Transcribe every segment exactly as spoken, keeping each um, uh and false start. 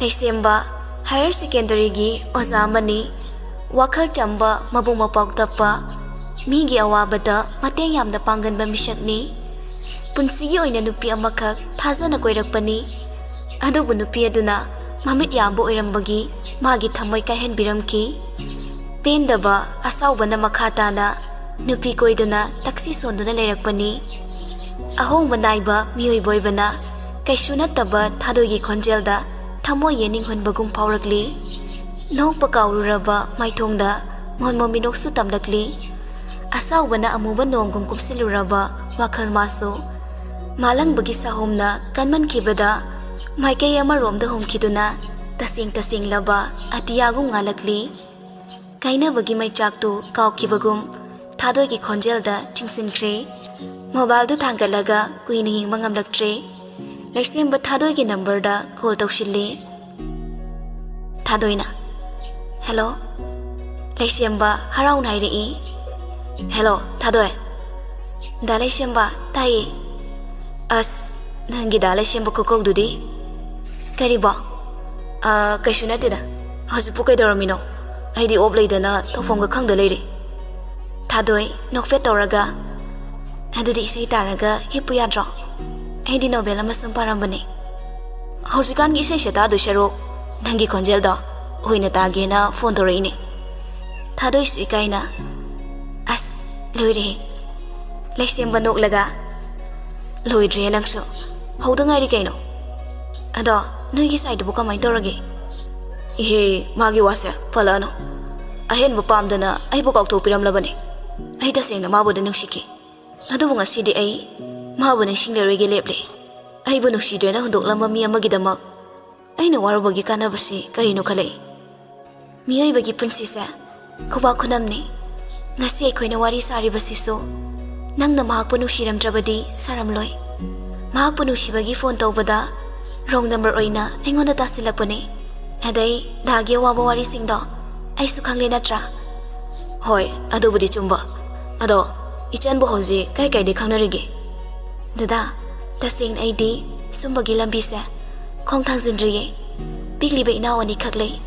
ꯂꯩꯁꯦꯝꯕ higher ꯁꯦꯀꯦꯟꯗꯔꯤꯒꯤ ꯑꯣꯖꯥ ꯑꯃꯅꯤ꯫ ꯋꯥꯈꯜ ꯆꯝꯕ, ꯃꯕꯨꯛ ꯃꯄꯥꯎ ꯇꯞꯄ, ꯃꯤꯒꯤ ꯑꯋꯥꯕꯗ ꯃꯇꯦꯡ ꯌꯥꯝꯅ ꯄꯥꯡꯒꯟꯕ ꯃꯤꯁꯛꯅꯤ꯫ ꯄꯨꯟꯁꯤꯒꯤ ꯑꯣꯏꯅ ꯅꯨꯄꯤ ꯑꯃꯈꯛ ꯊꯥꯖꯅ ꯀꯣꯏꯔꯛꯄꯅꯤ꯫ ꯑꯗꯨꯕꯨ ꯅꯨꯄꯤ ꯑꯗꯨꯅ ꯃꯃꯤꯠ ꯌꯥꯝꯕ ꯑꯣꯏꯔꯝꯕꯒꯤ ꯃꯥꯒꯤ ꯊꯃꯣꯏ ꯀꯥꯏꯍꯟꯕꯤꯔꯝꯈꯤ꯫ ꯄꯦꯟꯗꯕ ꯑꯁꯥꯎꯕꯅ ꯃꯈꯥ ꯇꯥꯅ ꯅꯨꯄꯤ ꯀꯣꯏꯗꯅ ꯇꯛꯁꯤ ꯁꯣꯟꯗꯨꯅ ꯂꯩꯔꯛꯄꯅꯤ꯫ ꯑꯍꯣꯡꯕ ꯅꯥꯏꯕ ꯃꯤꯑꯣꯏꯕ ꯑꯣꯏꯕꯅ ꯀꯩꯁꯨ ꯅꯠꯇꯕ ꯊꯥꯗꯣꯏꯒꯤ ꯈꯣꯟꯖꯦꯜꯗ ꯊꯃꯣꯏ ꯌꯦꯅꯤꯡꯍꯟꯕꯒꯨꯝ ꯐꯥꯎꯔꯛꯂꯤ꯫ ꯅꯣꯛꯄ ꯀꯥꯎꯔꯨꯔꯕ ꯃꯥꯏꯊꯣꯡꯗ ꯃꯣꯟꯃꯣꯟ ꯃꯤꯅꯣꯛꯁꯨ ꯇꯝꯂꯛꯂꯤ꯫ ꯑꯁꯥꯎꯕꯅ ꯑꯃꯨꯕ ꯅꯣꯡꯒꯨꯝ ꯀꯨꯞꯁꯤꯜꯂꯨꯔꯕ ꯋꯥꯈꯜ ꯃꯥꯁꯨ ꯃꯥꯂꯪꯕꯒꯤ ꯁꯥꯍꯣꯝꯅ ꯀꯟꯃꯟꯈꯤꯕꯗ ꯃꯥꯏꯀꯩ ꯑꯃꯔꯣꯝꯗ ꯍꯣꯡꯈꯤꯗꯨꯅ ꯇꯁꯦꯡ ꯇꯁꯦꯡꯂꯕ ꯑꯇꯤꯌꯥꯒꯨꯝ ꯉꯥꯜꯂꯛꯂꯤ꯫ ꯀꯥꯏꯅꯕꯒꯤ ꯃꯩꯆꯥꯛꯇꯨ ꯀꯥꯎꯈꯤꯕꯒꯨꯝ ꯊꯥꯗꯣꯏꯒꯤ ꯈꯣꯟꯖꯦꯜꯗ ꯆꯤꯡꯁꯤꯟꯈ꯭ꯔꯦ꯫ ꯃꯣꯕꯥꯏꯜꯗꯨ ꯊꯥꯡꯒꯠꯂꯒ ꯀꯨꯏꯅ ꯌꯦꯡꯕ ꯉꯝꯂꯛꯇ꯭ꯔꯦ꯫ ꯂꯩꯁꯦꯝꯕ ꯊꯥꯗꯣꯏꯒꯤ ꯅꯝꯕꯔꯗ ꯀꯣꯜ ꯇꯧꯁꯤꯜꯂꯤ꯫ ꯊꯥꯗꯣꯏꯅ, "ꯍꯦꯜꯂꯣ?" ꯂꯩꯁꯦꯝꯕ ꯍꯔꯥꯎꯅ ꯍꯥꯏꯔꯛꯏ, "ꯍꯦꯜꯂꯣ, ꯊꯥꯗꯣꯏ꯫" "ꯗꯥ ꯂꯩꯁꯦꯝꯕ, ꯇꯥꯏꯌꯦ꯫" "ꯑꯁ, ꯅꯪꯒꯤ ꯗꯥ ꯂꯩꯁꯦꯝꯕ ꯈꯨꯀꯧꯗꯨꯗꯤ?" "ꯀꯔꯤꯕꯣ?" "ꯑ, ꯀꯩꯁꯨ ꯅꯠꯇꯦꯗ꯫ ꯍꯧꯖꯤꯛꯄꯨ ꯀꯩꯗꯧꯔꯝꯃꯤꯅꯣ? ꯑꯩꯗꯤ ꯑꯣꯞ ꯂꯩꯗꯅ ꯇꯧꯐꯝꯒ ꯈꯪꯗ ꯂꯩꯔꯦ꯫" ꯊꯥꯗꯣꯏ ꯅꯣꯛꯐꯦꯠ ꯇꯧꯔꯒ, "ꯑꯗꯨꯗꯤ ꯏꯁꯩ ꯇꯥꯔꯒ ꯍꯤꯞꯄꯨ ꯌꯥꯗ꯭ꯔꯣ? ꯑꯩꯗꯤ ꯅꯣꯕꯦꯜ ꯑꯃ ꯁꯨꯝ ꯄꯥꯔꯝꯕꯅꯦ꯫" "ꯍꯧꯖꯤꯛꯀꯥꯟꯒꯤ ꯏꯁꯩꯁꯦ ꯇꯥꯗꯣꯏ ꯁꯔꯨꯛ, ꯅꯪꯒꯤ ꯈꯣꯟꯖꯦꯜꯗꯣ ꯑꯣꯏꯅ ꯇꯥꯒꯦꯅ ꯐꯣꯟ ꯇꯧꯔꯛꯏꯅꯦ꯫" ꯊꯥꯗꯣꯏꯁꯨ ꯏꯀꯥꯏꯅ, "ꯑꯁ, ꯂꯣꯏꯔꯦꯍꯦ꯫" ꯂꯩꯁꯦꯝꯕ ꯅꯣꯛꯂꯒ, "ꯂꯣꯏꯗ꯭ꯔꯤꯍꯦ ꯅꯪꯁꯨ, ꯍꯧꯗ ꯉꯥꯏꯔꯤ ꯀꯩꯅꯣ꯫ ꯑꯗꯣ ꯅꯣꯏꯒꯤ ꯁꯥꯏꯗꯨꯕꯨ ꯀꯃꯥꯏꯅ ꯇꯧꯔꯒꯦ?" "ꯏꯍꯦ, ꯃꯥꯒꯤ ꯋꯥꯁꯦ ꯄꯜꯂꯛꯑꯅꯨ꯫ ꯑꯍꯦꯟꯕ ꯄꯥꯝꯗꯅ ꯑꯩꯕꯨ ꯀꯥꯎꯊꯣꯛꯄꯤꯔꯝꯂꯕꯅꯦ꯫ ꯑꯩ ꯇꯁꯦꯡꯅ ꯃꯥꯕꯨꯗꯤ ꯅꯨꯡꯁꯤꯈꯤ꯫ ꯑꯗꯨꯕꯨ ꯉꯁꯤꯗꯤ ꯑꯩ ꯃꯥꯕꯨ ꯅꯤꯡꯁꯤꯡꯂꯔꯣꯏꯒꯦ ꯂꯦꯞꯂꯦ꯫ ꯑꯩꯕꯨ ꯅꯨꯡꯁꯤꯗ꯭ꯔꯦꯅ ꯍꯨꯟꯗꯣꯛꯂꯝꯕ ꯃꯤ ꯑꯃꯒꯤꯗꯃꯛ ꯑꯩꯅ ꯋꯥꯔꯨꯕꯒꯤ ꯀꯥꯟꯅꯕꯁꯤ ꯀꯔꯤꯅꯣ ꯈꯜꯂꯛꯏ꯫" ꯃꯤꯑꯣꯏꯕꯒꯤ ꯄꯨꯟꯁꯤꯁꯦ ꯈꯨꯕꯥꯛ ꯈꯨꯅꯝꯅꯤ꯫ ꯉꯁꯤ ꯑꯩꯈꯣꯏꯅ ꯋꯥꯔꯤ ꯁꯥꯔꯤꯕꯁꯤꯁꯨ ꯅꯪꯅ ꯃꯍꯥꯛꯄꯨ ꯅꯨꯡꯁꯤꯔꯝꯗ꯭ꯔꯕꯗꯤ ꯁꯥꯔꯝꯂꯣꯏ꯫ ꯃꯍꯥꯛꯄꯨ ꯅꯨꯡꯁꯤꯕꯒꯤ ꯐꯣꯟ ꯇꯧꯕꯗ ꯔꯣꯡ ꯅꯝꯕꯔ ꯑꯣꯏꯅ ꯑꯩꯉꯣꯟꯗ ꯇꯥꯁꯤꯜꯂꯛꯄꯅꯤ꯫ ꯑꯗꯩ ꯗꯥꯒꯤ ꯑꯋꯥꯕ ꯋꯥꯔꯤꯁꯤꯡꯗꯣ ꯑꯩꯁꯨ ꯈꯪꯂꯦ ꯅꯠꯇ꯭ꯔꯥ? ꯍꯣꯏ, ꯑꯗꯨꯕꯨꯗꯤ ꯆꯨꯝꯕ꯫ ꯑꯗꯣ ꯏꯆꯟꯕꯨ ꯍꯧꯖꯤꯛ ꯀꯥꯏ ꯀꯥꯏꯗ ꯈꯪꯅꯔꯤꯒꯦ? ꯗꯗꯥ, ꯇꯁꯦꯡꯅ ꯑꯩꯗꯤ ꯁꯨꯝꯕꯒꯤ ꯂꯝꯕꯤꯁꯦ ꯈꯣꯡ ꯊꯥꯡꯖꯤꯟꯗ꯭ꯔꯤꯌꯦ꯫ ꯄꯤꯛꯂꯤꯕ ꯏꯅꯥꯎ ꯑꯅꯤꯈꯛ ꯂꯩ꯫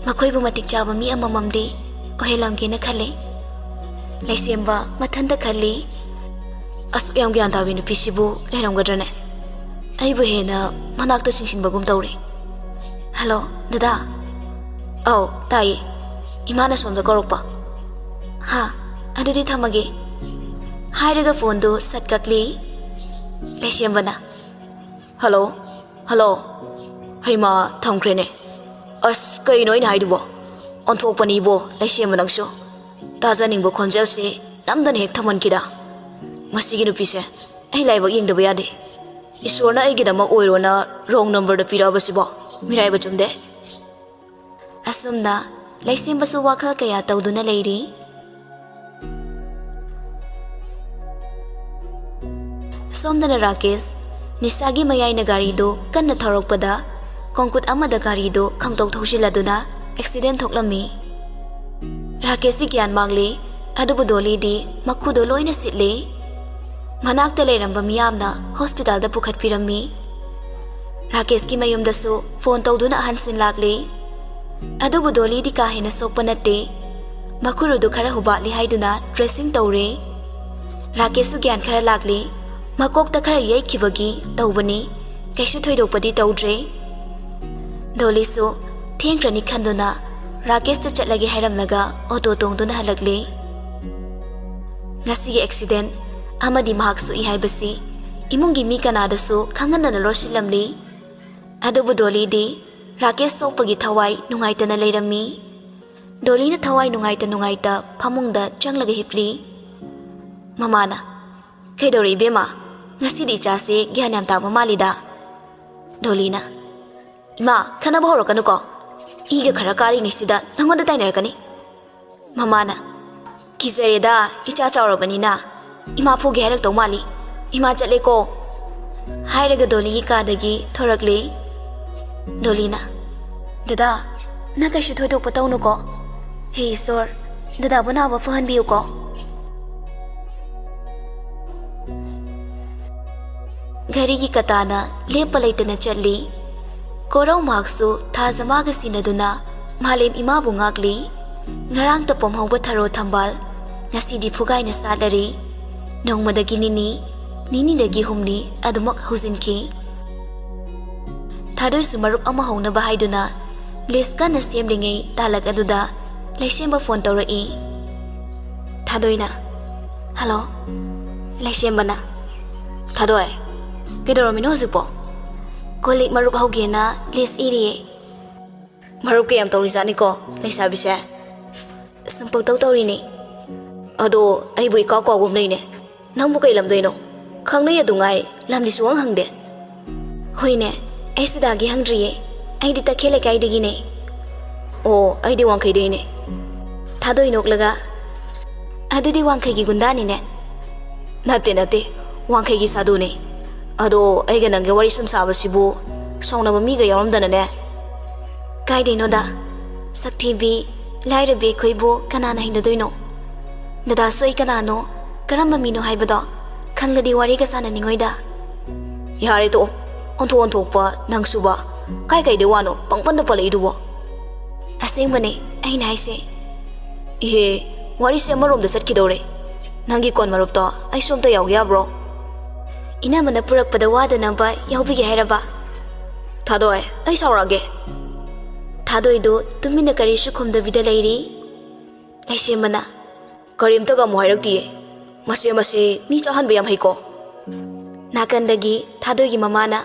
ꯃꯈꯣꯏꯕꯨ ꯃꯇꯤꯛ ꯆꯥꯕ ꯃꯤ ꯑꯃꯃꯝꯗꯤ ꯑꯣꯏꯍꯜꯂꯝꯒꯦꯅ ꯈꯜꯂꯤ꯫ ꯂꯩꯁꯦꯝꯕ ꯃꯊꯟꯇ ꯈꯜꯂꯤ꯫ "ꯑꯁꯨꯛ ꯌꯥꯝ ꯒ꯭ꯌꯥꯟ ꯇꯥꯕꯤ ꯅꯨꯄꯤꯁꯤꯕꯨ ꯂꯩꯔꯝꯒꯗ꯭ꯔꯅꯦ? ꯑꯩꯕꯨ ꯍꯦꯟꯅ ꯃꯅꯥꯛꯇ ꯆꯤꯡꯁꯤꯟꯕꯒꯨꯝ ꯇꯧꯔꯦ꯫ ꯍꯜꯂꯣ, ꯗꯗꯥ?" "ꯑꯧ, ꯇꯥꯏꯌꯦ꯫ ꯏꯃꯥꯅ ꯁꯣꯝꯗ ꯀꯧꯔꯛꯄ꯫" "ꯍꯥ, ꯑꯗꯨꯗꯤ ꯊꯝꯃꯒꯦ꯫" ꯍꯥꯏꯔꯒ ꯐꯣꯟꯗꯨ ꯁꯠ ꯀꯛꯂꯤ꯫ ꯂꯩꯁꯦꯝꯕꯅ, "ꯍꯜꯂꯣ, ꯍꯜꯂꯣ꯫" ꯍꯩꯃꯥ, ꯊꯝꯈ꯭ꯔꯦꯅꯦ꯫ ꯑꯁ, ꯀꯩꯅꯣ ꯑꯩꯅ ꯍꯥꯏꯗꯨꯕꯣ? ꯑꯣꯟꯊꯣꯛꯄꯅꯤ ꯏꯕꯣ, ꯂꯩꯁꯦꯝꯕ ꯅꯪꯁꯨ꯫ ꯇꯥꯖꯅꯤꯡꯕ ꯈꯣꯟꯖꯦꯜꯁꯦ ꯅꯝꯗꯅ ꯍꯦꯛ ꯊꯝꯍꯟꯈꯤꯗ꯫ ꯃꯁꯤꯒꯤ ꯅꯨꯄꯤꯁꯦ, ꯑꯩ ꯂꯥꯏꯕꯛ ꯌꯦꯡꯗꯕ ꯌꯥꯗꯦ꯫ ꯏꯁꯣꯔꯅ ꯑꯩꯒꯤꯗꯃꯛ ꯑꯣꯏꯔꯣꯅ wrong numberꯗ ꯄꯤꯔꯛꯑꯕꯁꯤꯕꯣ, ꯃꯤꯔꯥꯏꯕ ꯆꯨꯝꯗꯦ꯫ ꯑꯁꯨꯝꯅ ꯂꯩꯁꯦꯝꯕꯁꯨ ꯋꯥꯈꯜ ꯀꯌꯥ ꯇꯧꯗꯨꯅ ꯂꯩꯔꯤ꯫ ꯁꯣꯝꯗꯅ ꯔꯥꯀꯦꯁ ꯅꯤꯁꯥꯒꯤ ꯃꯌꯥꯏꯅ ꯒꯥꯔꯤꯗꯨ ꯀꯟꯅ ꯊꯧꯔꯛꯄꯗ ꯀꯣꯡꯀꯨꯠ ꯑꯃꯗ ꯒꯥꯔꯤꯗꯨ ꯈꯪꯇꯧ ꯊꯧꯖꯤꯜꯂꯗꯨꯅ ꯑꯦꯛꯁꯤꯗꯦꯟ ꯊꯣꯛꯂꯝꯃꯤ꯫ ꯔꯥꯀꯦꯁꯇꯤ ꯒ꯭ꯌꯥꯟ ꯃꯥꯡꯂꯦ, ꯑꯗꯨꯕꯨ ꯗꯣꯂꯤꯗꯤ ꯃꯈꯨꯗꯣ ꯂꯣꯏꯅ ꯁꯤꯠꯂꯦ꯫ ꯃꯅꯥꯛꯇ ꯂꯩꯔꯝꯕ ꯃꯤꯌꯥꯝꯅ ꯍꯣꯁꯄꯤꯇꯥꯜꯗ ꯄꯨꯈꯠꯄꯤꯔꯝꯃꯤ꯫ ꯔꯥꯀꯦꯁꯀꯤ ꯃꯌꯨꯝꯗꯁꯨ ꯐꯣꯟ ꯇꯧꯗꯨꯅ ꯑꯍꯟꯁꯤꯡ ꯂꯥꯛꯂꯦ꯫ ꯑꯗꯨꯕꯨ ꯗꯣꯂꯤꯗꯤ ꯀꯥ ꯍꯦꯟꯅ ꯁꯣꯛꯄ ꯅꯠꯇꯦ꯫ ꯃꯈꯨꯔꯨꯗꯨ ꯈꯔ ꯍꯨꯕꯥꯠꯂꯤ ꯍꯥꯏꯗꯨꯅ ꯗ꯭ꯔꯦꯁꯤꯡ ꯇꯧꯔꯦ꯫ ꯔꯥꯀꯦꯁꯁꯨ ꯒ꯭ꯌꯥꯟ ꯈꯔ ꯂꯥꯛꯂꯦ꯫ ꯃꯀꯣꯛꯇ ꯈꯔ ꯌꯩꯈꯤꯕꯒꯤ ꯇꯧꯕꯅꯤ, ꯀꯩꯁꯨ ꯊꯣꯏꯗꯣꯛꯄꯗꯤ ꯇꯧꯗ꯭ꯔꯦ꯫ ꯗꯣꯂꯤꯁꯨ ꯊꯦꯡꯈ꯭ꯔꯅꯤ ꯈꯟꯗꯨꯅ ꯔꯥꯀꯦꯁꯇ ꯆꯠꯂꯒꯦ ꯍꯥꯏꯔꯝꯂꯒ ꯑꯣꯇꯣ ꯇꯣꯡꯗꯨꯅ ꯍꯜꯂꯛꯂꯦ꯫ ꯉꯁꯤꯒꯤ ꯑꯦꯛꯁꯤꯗꯦꯟ ꯑꯃꯗꯤ ꯃꯍꯥꯛ ꯁꯣꯛꯏ ꯍꯥꯏꯕꯁꯤ ꯏꯃꯨꯡꯒꯤ ꯃꯤ ꯀꯅꯥꯗꯁꯨ ꯈꯪꯍꯟꯗꯅ ꯂꯣꯠꯁꯤꯜꯂꯝꯂꯤ꯫ ꯑꯗꯨꯕꯨ ꯗꯣꯂꯤꯗꯤ ꯔꯥꯀꯦꯁ ꯁꯣꯛꯄꯒꯤ ꯊꯋꯥꯏ ꯅꯨꯡꯉꯥꯏꯇꯅ ꯂꯩꯔꯝꯃꯤ꯫ ꯗꯣꯂꯤꯅ ꯊꯋꯥꯏ ꯅꯨꯡꯉꯥꯏꯇ ꯅꯨꯡꯉꯥꯏꯇ ꯐꯃꯨꯡꯗ ꯆꯪꯂꯒ ꯍꯤꯞꯂꯤ꯫ ꯃꯃꯥꯅ, "ꯀꯩꯗꯧꯔꯦ ꯏꯕꯦꯝꯃ? ꯉꯁꯤꯗꯤ ꯏꯆꯥꯁꯦ ꯒ꯭ꯌꯥꯟ ꯌꯥꯝ ꯇꯥꯕ ꯃꯥꯜꯂꯤꯗ?" ꯗꯣꯂꯤꯅ, "ꯏꯃꯥ, ꯈꯠꯅꯕ ꯍꯧꯔꯛꯀꯅꯨꯀꯣ꯫ ꯏꯒ ꯈꯔ ꯀꯥꯔꯤꯉꯩꯁꯤꯗ ꯅꯪꯉꯣꯟꯗ ꯇꯥꯏꯅꯔꯛꯀꯅꯤ꯫" ꯃꯃꯥꯅ, "ꯀꯤꯖꯔꯦꯗ, ꯏꯆꯥ ꯆꯥꯎꯔꯕꯅꯤꯅ꯫ ꯏꯃꯥ ꯐꯨꯒꯦ ꯍꯥꯏꯔꯛꯇꯧ ꯃꯥꯜꯂꯤ꯫ ꯏꯃꯥ ꯆꯠꯂꯦꯀꯣ꯫" ꯍꯥꯏꯔꯒ ꯗꯣꯂꯤꯒꯤ ꯀꯥꯗꯒꯤ ꯊꯣꯔꯛꯂꯦ꯫ ꯗꯣꯂꯤꯅ, "ꯗꯗꯥ, ꯅꯪ ꯀꯩꯁꯨ ꯊꯣꯏꯗꯣꯛꯄ ꯇꯧꯅꯨꯀꯣ꯫ ꯍꯦ ꯏꯁꯣꯔ, ꯗꯗꯥꯕꯨ ꯅꯥꯕ ꯐꯍꯟꯕꯤꯌꯨꯀꯣ꯫" ꯘꯔꯤꯒꯤ ꯀꯇꯥꯅ ꯂꯦꯞꯄ ꯂꯩꯇꯅ ꯆꯠꯂꯤ꯫ ꯀꯣꯔꯧ ꯃꯍꯥꯛꯁꯨ ꯊꯥꯖ ꯃꯥꯒ ꯁꯤꯟꯅꯗꯨꯅ ꯃꯥꯂꯦꯝ ꯏꯃꯥꯕꯨ ꯉꯥꯛꯂꯤ꯫ ꯉꯔꯥꯡꯇ ꯄꯣꯝꯍꯧꯕ ꯊꯔꯣ ꯊꯝꯕꯥꯜ ꯉꯁꯤꯗꯤ ꯐꯨꯒꯥꯏꯅ ꯁꯥꯠꯂꯔꯤ꯫ ꯅꯣꯡꯃꯗꯒꯤ ꯅꯤꯅꯤ, ꯅꯤꯅꯤꯗꯒꯤ ꯍꯨꯝꯅꯤ ꯑꯗꯨꯃꯛ ꯍꯧꯖꯤꯟꯈꯤ꯫ ꯊꯥꯗꯣꯏꯁꯨ ꯃꯔꯨꯞ ꯑꯃ ꯍꯧꯅꯕ ꯍꯥꯏꯗꯨꯅ ꯂꯤꯁ ꯀꯟꯅ ꯁꯦꯝꯂꯤꯉꯩ ꯇꯥꯂꯛ ꯑꯗꯨꯗ ꯂꯩꯁꯦꯝꯕ ꯐꯣꯟ ꯇꯧꯔꯛꯏ꯫ ꯊꯥꯗꯣꯏꯅ, "ꯍꯜꯂꯣ꯫" ꯂꯩꯁꯦꯝꯕꯅ, "ꯊꯥꯗꯣꯏ, ꯀꯩꯗꯧꯔꯝꯃꯤꯅꯣ ꯍꯧꯖꯤꯛꯄꯣ?" "ꯀꯣꯂꯤꯛ ꯃꯔꯨꯞ ꯍꯧꯒꯦꯅ ꯂꯤꯁ ꯏꯔꯤꯌꯦ꯫" "ꯃꯔꯨꯞ ꯀꯌꯥꯝ ꯇꯧꯔꯤꯖꯥꯠꯅꯤꯀꯣ ꯂꯩꯁꯥꯕꯤꯁꯦ?" "ꯁꯨꯝ ꯄꯪꯇꯧ ꯇꯧꯔꯤꯅꯦ꯫" "ꯑꯗꯣ ꯑꯩꯕꯨ ꯏꯀꯥꯎ ꯀꯥꯎꯒꯨꯝ ꯂꯩꯅꯦ꯫ ꯅꯪꯕꯨ ꯀꯩ ꯂꯝꯗꯩꯅꯣ? ꯈꯪꯅꯩ ꯑꯗꯨꯉꯥꯏ, ꯂꯝꯗꯤ ꯁꯨꯡꯍꯪ ꯍꯪꯗꯦ꯫" "ꯍꯣꯏꯅꯦ, ꯑꯩ ꯁꯤꯗꯥꯒꯤ ꯍꯪꯗ꯭ꯔꯤꯌꯦ꯫ ꯑꯩꯗꯤ ꯇꯈꯦꯜ ꯂꯩꯀꯥꯏꯗꯒꯤꯅꯦ꯫" "ꯑꯣ, ꯑꯩꯗꯤ ꯋꯥꯡꯈꯩꯗꯩꯅꯦ꯫" ꯊꯥꯗꯣꯏ ꯅꯣꯛꯂꯒ, "ꯑꯗꯨꯗꯤ ꯋꯥꯡꯈꯩꯒꯤ ꯒꯨꯟꯗꯥꯅꯤꯅꯦ꯫" "ꯅꯠꯇꯦ, ꯅꯠꯇꯦ, ꯋꯥꯡꯈꯩꯒꯤ ꯁꯥꯗꯨꯅꯦ꯫ ꯑꯗꯣ ꯑꯩꯒ ꯅꯪꯒ ꯋꯥꯔꯤ ꯁꯨꯝ ꯁꯥꯕꯁꯤꯕꯨ ꯁꯥꯎꯅꯕ ꯃꯤꯒ ꯌꯥꯎꯔꯝꯗꯅꯅꯦ꯫" "ꯀꯥꯏꯗꯩꯅꯣꯗ? ꯁꯛꯊꯤꯕꯤ, ꯂꯥꯏꯔꯕꯤ ꯑꯩꯈꯣꯏꯕꯨ ꯀꯅꯥꯅ ꯍꯩꯅꯗꯣꯏꯅꯣ? ꯗꯗꯥꯁꯨ ꯑꯩ ꯀꯅꯥꯅꯣ, ꯀꯔꯝꯕ ꯃꯤꯅꯣ ꯍꯥꯏꯕꯗꯣ ꯈꯪꯂꯗꯤ ꯋꯥꯔꯤꯒ ꯁꯥꯟꯅꯅꯤꯡꯉꯣꯏꯗ꯫" "ꯌꯥꯔꯦ ꯇꯣꯛꯑꯣ, ꯑꯣꯟꯊꯣꯛ ꯑꯣꯟꯊꯣꯛꯄ ꯅꯪꯁꯨꯕ꯫ ꯀꯥꯏ ꯀꯥꯏꯗꯩ ꯋꯥꯅꯣ ꯄꯪꯄꯟꯗ ꯄꯜꯂꯛꯏꯗꯨꯕꯣ?" "ꯑꯁꯦꯡꯕꯅꯦ ꯑꯩꯅ ꯍꯥꯏꯁꯦ꯫" "ꯏꯍꯦ, ꯋꯥꯔꯤꯁꯦ ꯑꯃꯔꯣꯝꯗ ꯆꯠꯈꯤꯗꯧꯔꯦ꯫ ꯅꯪꯒꯤ ꯀꯣꯟ ꯃꯔꯨꯞꯇꯣ ꯑꯩꯁꯨ ꯑꯝꯇ ꯌꯥꯎꯒꯦ ꯌꯥꯕ꯭ꯔꯣ?" "ꯏꯅꯝꯃꯅ ꯄꯨꯔꯛꯄꯗ ꯋꯥꯗꯅꯕ ꯌꯥꯎꯕꯤꯒꯦ ꯍꯥꯏꯔꯕ?" "ꯊꯥꯗꯣꯏ, ꯑꯩ ꯁꯥꯎꯔꯛꯑꯒꯦ꯫" ꯊꯥꯗꯣꯏꯗꯣ ꯇꯨꯃꯤꯟꯅ ꯀꯔꯤꯁꯨ ꯈꯨꯝꯗꯕꯤꯗ ꯂꯩꯔꯤ꯫ ꯂꯩꯁꯦꯝꯕꯅ, "ꯀꯔꯤꯝꯇꯒ ꯑꯃꯨꯛ ꯍꯥꯏꯔꯛꯇꯤꯌꯦ꯫ ꯃꯁꯦ, ꯃꯁꯦ ꯃꯤ ꯆꯥꯍꯟꯕ ꯌꯥꯝ ꯍꯩꯀꯣ꯫" ꯅꯥꯀꯟꯗꯒꯤ ꯊꯥꯗꯣꯏꯒꯤ ꯃꯃꯥꯅ,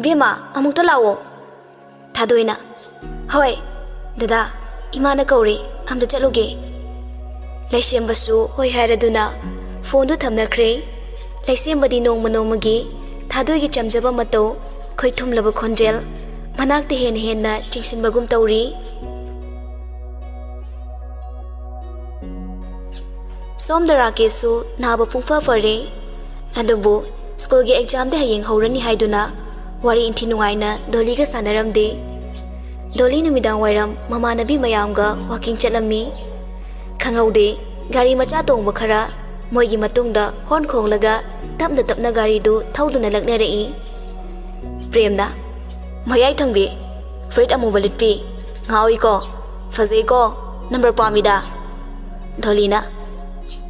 "ꯕꯦꯝꯃ, ꯑꯃꯨꯛꯇ ꯂꯥꯛꯑꯣ꯫" ꯊꯥꯗꯣꯏꯅ, "ꯍꯣꯏ, ꯗꯗꯥ, ꯏꯃꯥꯅ ꯀꯧꯔꯦ, ꯑꯝꯇ ꯆꯠꯂꯨꯒꯦ꯫" ꯂꯩꯁꯦꯝꯕꯁꯨ ꯍꯣꯏ ꯍꯥꯏꯔꯗꯨꯅ ꯐꯣꯟꯗꯨ ꯊꯝꯅꯈ꯭ꯔꯦ꯫ ꯂꯩꯁꯦꯝꯕꯗꯤ ꯅꯣꯡꯃ ꯅꯣꯡꯃꯒꯤ ꯊꯥꯗꯣꯏꯒꯤ ꯆꯝꯖꯕ ꯃꯇꯧ, ꯈꯣꯏꯊꯨꯝꯂꯕ ꯈꯣꯟꯖꯦꯜ ꯃꯅꯥꯛꯇ ꯍꯦꯟꯅ ꯍꯦꯟꯅ ꯆꯤꯡꯁꯤꯟꯕꯒꯨꯝ ꯇꯧꯔꯤ꯫ ꯁꯣꯝꯗ ꯔꯥꯀꯦꯁꯁꯨ ꯅꯥꯕ ꯄꯨꯡꯐ ꯐꯔꯦ꯫ ꯑꯗꯨꯕꯨ ꯁ꯭ꯀꯨꯜꯒꯤ ꯑꯦꯛꯖꯥꯝꯗꯤ ꯍꯌꯦꯡ ꯍꯧꯔꯅꯤ ꯍꯥꯏꯗꯨꯅ ꯋꯥꯔꯤ ꯏꯟꯊꯤ ꯅꯨꯡꯉꯥꯏꯅ ꯗꯣꯂꯤꯒ ꯁꯥꯟꯅꯔꯝꯗꯦ꯫ ꯗꯣꯂꯤ ꯅꯨꯃꯤꯗꯥꯡ ꯋꯥꯏꯔꯝ ꯃꯃꯥꯟꯅꯕꯤ ꯃꯌꯥꯝꯒ ꯋꯥꯀꯤꯡ ꯆꯠꯂꯝꯃꯤ꯫ ꯈꯪꯍꯧꯗꯦ, ꯒꯥꯔꯤ ꯃꯆꯥ ꯇꯣꯡꯕ ꯈꯔ ꯃꯣꯏꯒꯤ ꯃꯇꯨꯡꯗ ꯍꯣꯔꯟ ꯈꯣꯡꯂꯒ ꯇꯞꯅ ꯇꯞꯅ ꯒꯥꯔꯤꯗꯨ ꯊꯧꯗꯨꯅ ꯂꯛꯅꯔꯛꯏ꯫ ꯄ꯭ꯔꯦꯝꯅ, ꯃꯌꯥꯏ ꯊꯪꯕꯤ, ꯐꯨꯔꯤꯠ ꯑꯃꯨꯕ ꯂꯤꯠꯄꯤ, ꯉꯥꯎꯏꯀꯣ, ꯐꯖꯩꯀꯣ, ꯅꯝꯕꯔ ꯄꯥꯝꯃꯤꯗ꯫ ꯗꯣꯂꯤꯅ,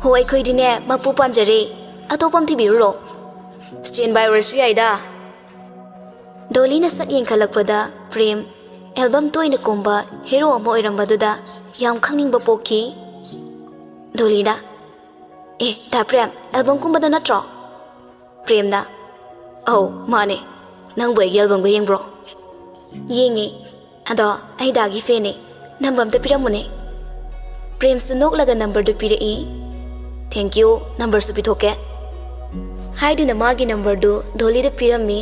ꯍꯣ, ꯑꯩꯈꯣꯏꯗꯤꯅꯦ ꯃꯄꯨ ꯄꯥꯟꯖꯔꯦ, ꯑꯇꯣꯞꯄ ꯑꯃ ꯊꯤꯕꯤꯔꯨꯔꯣ꯫ ꯁ꯭ꯇꯦꯟ ꯕꯥꯏ ꯑꯣꯏꯔꯁꯨ ꯌꯥꯏꯗ꯫ ꯗꯣꯂꯤꯅ ꯁꯠ ꯌꯦꯡꯈꯠꯂꯛꯄꯗ ꯄ꯭ꯔꯦꯝ ꯑꯦꯜꯕꯝ ꯇꯣꯏꯅ ꯀꯨꯝꯕ ꯍꯦꯔꯣ ꯑꯃ ꯑꯣꯏꯔꯝꯕꯗꯨꯗ ꯌꯥꯝ ꯈꯪꯅꯤꯡꯕ ꯄꯣꯛꯈꯤ꯫ ꯗꯣꯂꯤꯅ, ꯑꯦ, ꯗꯥ ꯄ꯭ꯔꯦꯝ, ꯑꯦꯜꯕꯝ ꯀꯨꯝꯕꯗꯣ ꯅꯠꯇ꯭ꯔꯣ? ꯄ꯭ꯔꯦꯝꯅ, ꯑꯧ, ꯃꯥꯅꯦ꯫ ꯅꯪꯕꯨ ꯑꯩꯒꯤ ꯑꯦꯜꯕꯝꯒ ꯌꯦꯡꯕ꯭ꯔꯣ? ꯌꯦꯡꯉꯤ꯫ ꯑꯗꯣ ꯑꯩ ꯗꯥꯒꯤ ꯐꯦꯟꯅꯦ꯫ ꯅꯝꯕꯔ ꯑꯝꯇ ꯄꯤꯔꯝꯃꯨꯅꯦ꯫ ꯄ꯭ꯔꯦꯝꯁꯨ ꯅꯣꯛꯂꯒ ꯅꯝꯕꯔꯗꯨ ꯄꯤꯔꯛꯏ꯫ ꯊꯦꯡꯀ꯭ꯌꯨ, ꯅꯝꯕꯔꯁꯨ ꯄꯤꯊꯣꯛꯀꯦ꯫ ꯍꯥꯏꯗꯨꯅ ꯃꯥꯒꯤ ꯅꯝꯕꯔꯗꯨ ꯗꯣꯂꯤꯗ ꯄꯤꯔꯝꯃꯤ꯫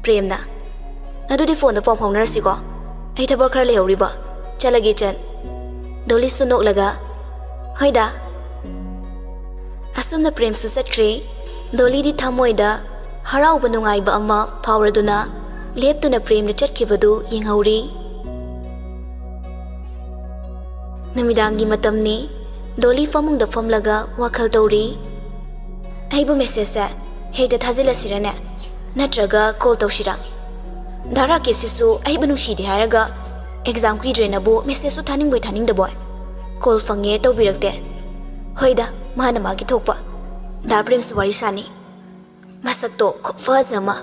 ꯄ꯭ꯔꯦꯝꯅ, ꯑꯗꯨꯗꯤ ꯐꯣꯟꯗ ꯄꯥꯎ ꯐꯥꯎꯅꯔꯁꯤꯀꯣ꯫ ꯑꯩ ꯊꯕꯛ ꯈꯔ ꯂꯩꯍꯧꯔꯤꯕ꯫ ꯆꯠꯂꯒꯦ ꯏꯆꯟ꯫ ꯗꯣꯂꯤꯁꯨ ꯅꯣꯛꯂꯒ, ꯍꯣꯏꯗ꯫ ꯑꯁꯨꯝꯅ ꯄ꯭ꯔꯦꯝꯁꯨ ꯆꯠꯈ꯭ꯔꯦ꯫ ꯗꯣꯂꯤꯗꯤ ꯊꯃꯣꯏꯗ ꯍꯔꯥꯎꯕ ꯅꯨꯡꯉꯥꯏꯕ ꯑꯃ ꯐꯥꯎꯔꯗꯨꯅ ꯂꯦꯞꯇꯅ ꯄ꯭ꯔꯦꯝꯅ ꯆꯠꯈꯤꯕꯗꯨ ꯌꯦꯡꯍꯧꯔꯤ꯫ ꯅꯨꯃꯤꯗꯥꯡꯒꯤ ꯃꯇꯝꯅꯤ꯫ ꯗꯣꯂꯤ ꯐꯃꯨꯡꯗ ꯐꯝꯂꯒ ꯋꯥꯈꯜ ꯇꯧꯔꯤ꯫ ꯑꯩꯕꯨ ꯃꯦꯁꯦꯖꯁꯦ ꯍꯦꯛꯇ ꯊꯥꯖꯤꯜꯂꯁꯤꯔꯅꯦ? ꯅꯠꯇ꯭ꯔꯒ ꯀꯣꯜ ꯇꯧꯁꯤꯔꯥ? ꯗꯥ ꯔꯥꯀꯦꯁꯁꯤꯁꯨ ꯑꯩꯕꯨ ꯅꯨꯡꯁꯤꯗꯦ ꯍꯥꯏꯔꯒ ꯑꯦꯛꯖꯥꯝ ꯀꯨꯏꯗ꯭ꯔꯦꯅꯕꯨ ꯃꯦꯁꯦꯖꯁꯨ ꯊꯥꯅꯤꯡꯕꯣꯏ ꯊꯥꯅꯤꯡꯗꯕꯣꯏ꯫ ꯀꯣꯜ ꯐꯪꯉꯦ ꯇꯧꯕꯤꯔꯛꯇꯦ꯫ ꯍꯣꯏꯗ, ꯃꯥꯅ ꯃꯥꯒꯤ ꯊꯣꯛꯄ꯫ ꯗꯥ ꯄ꯭ꯔꯦꯝꯁꯨ ꯋꯥꯔꯤ ꯁꯥꯅꯤ꯫ ꯃꯁꯛꯇꯣ ꯈꯨꯐꯖ ꯑꯃ꯫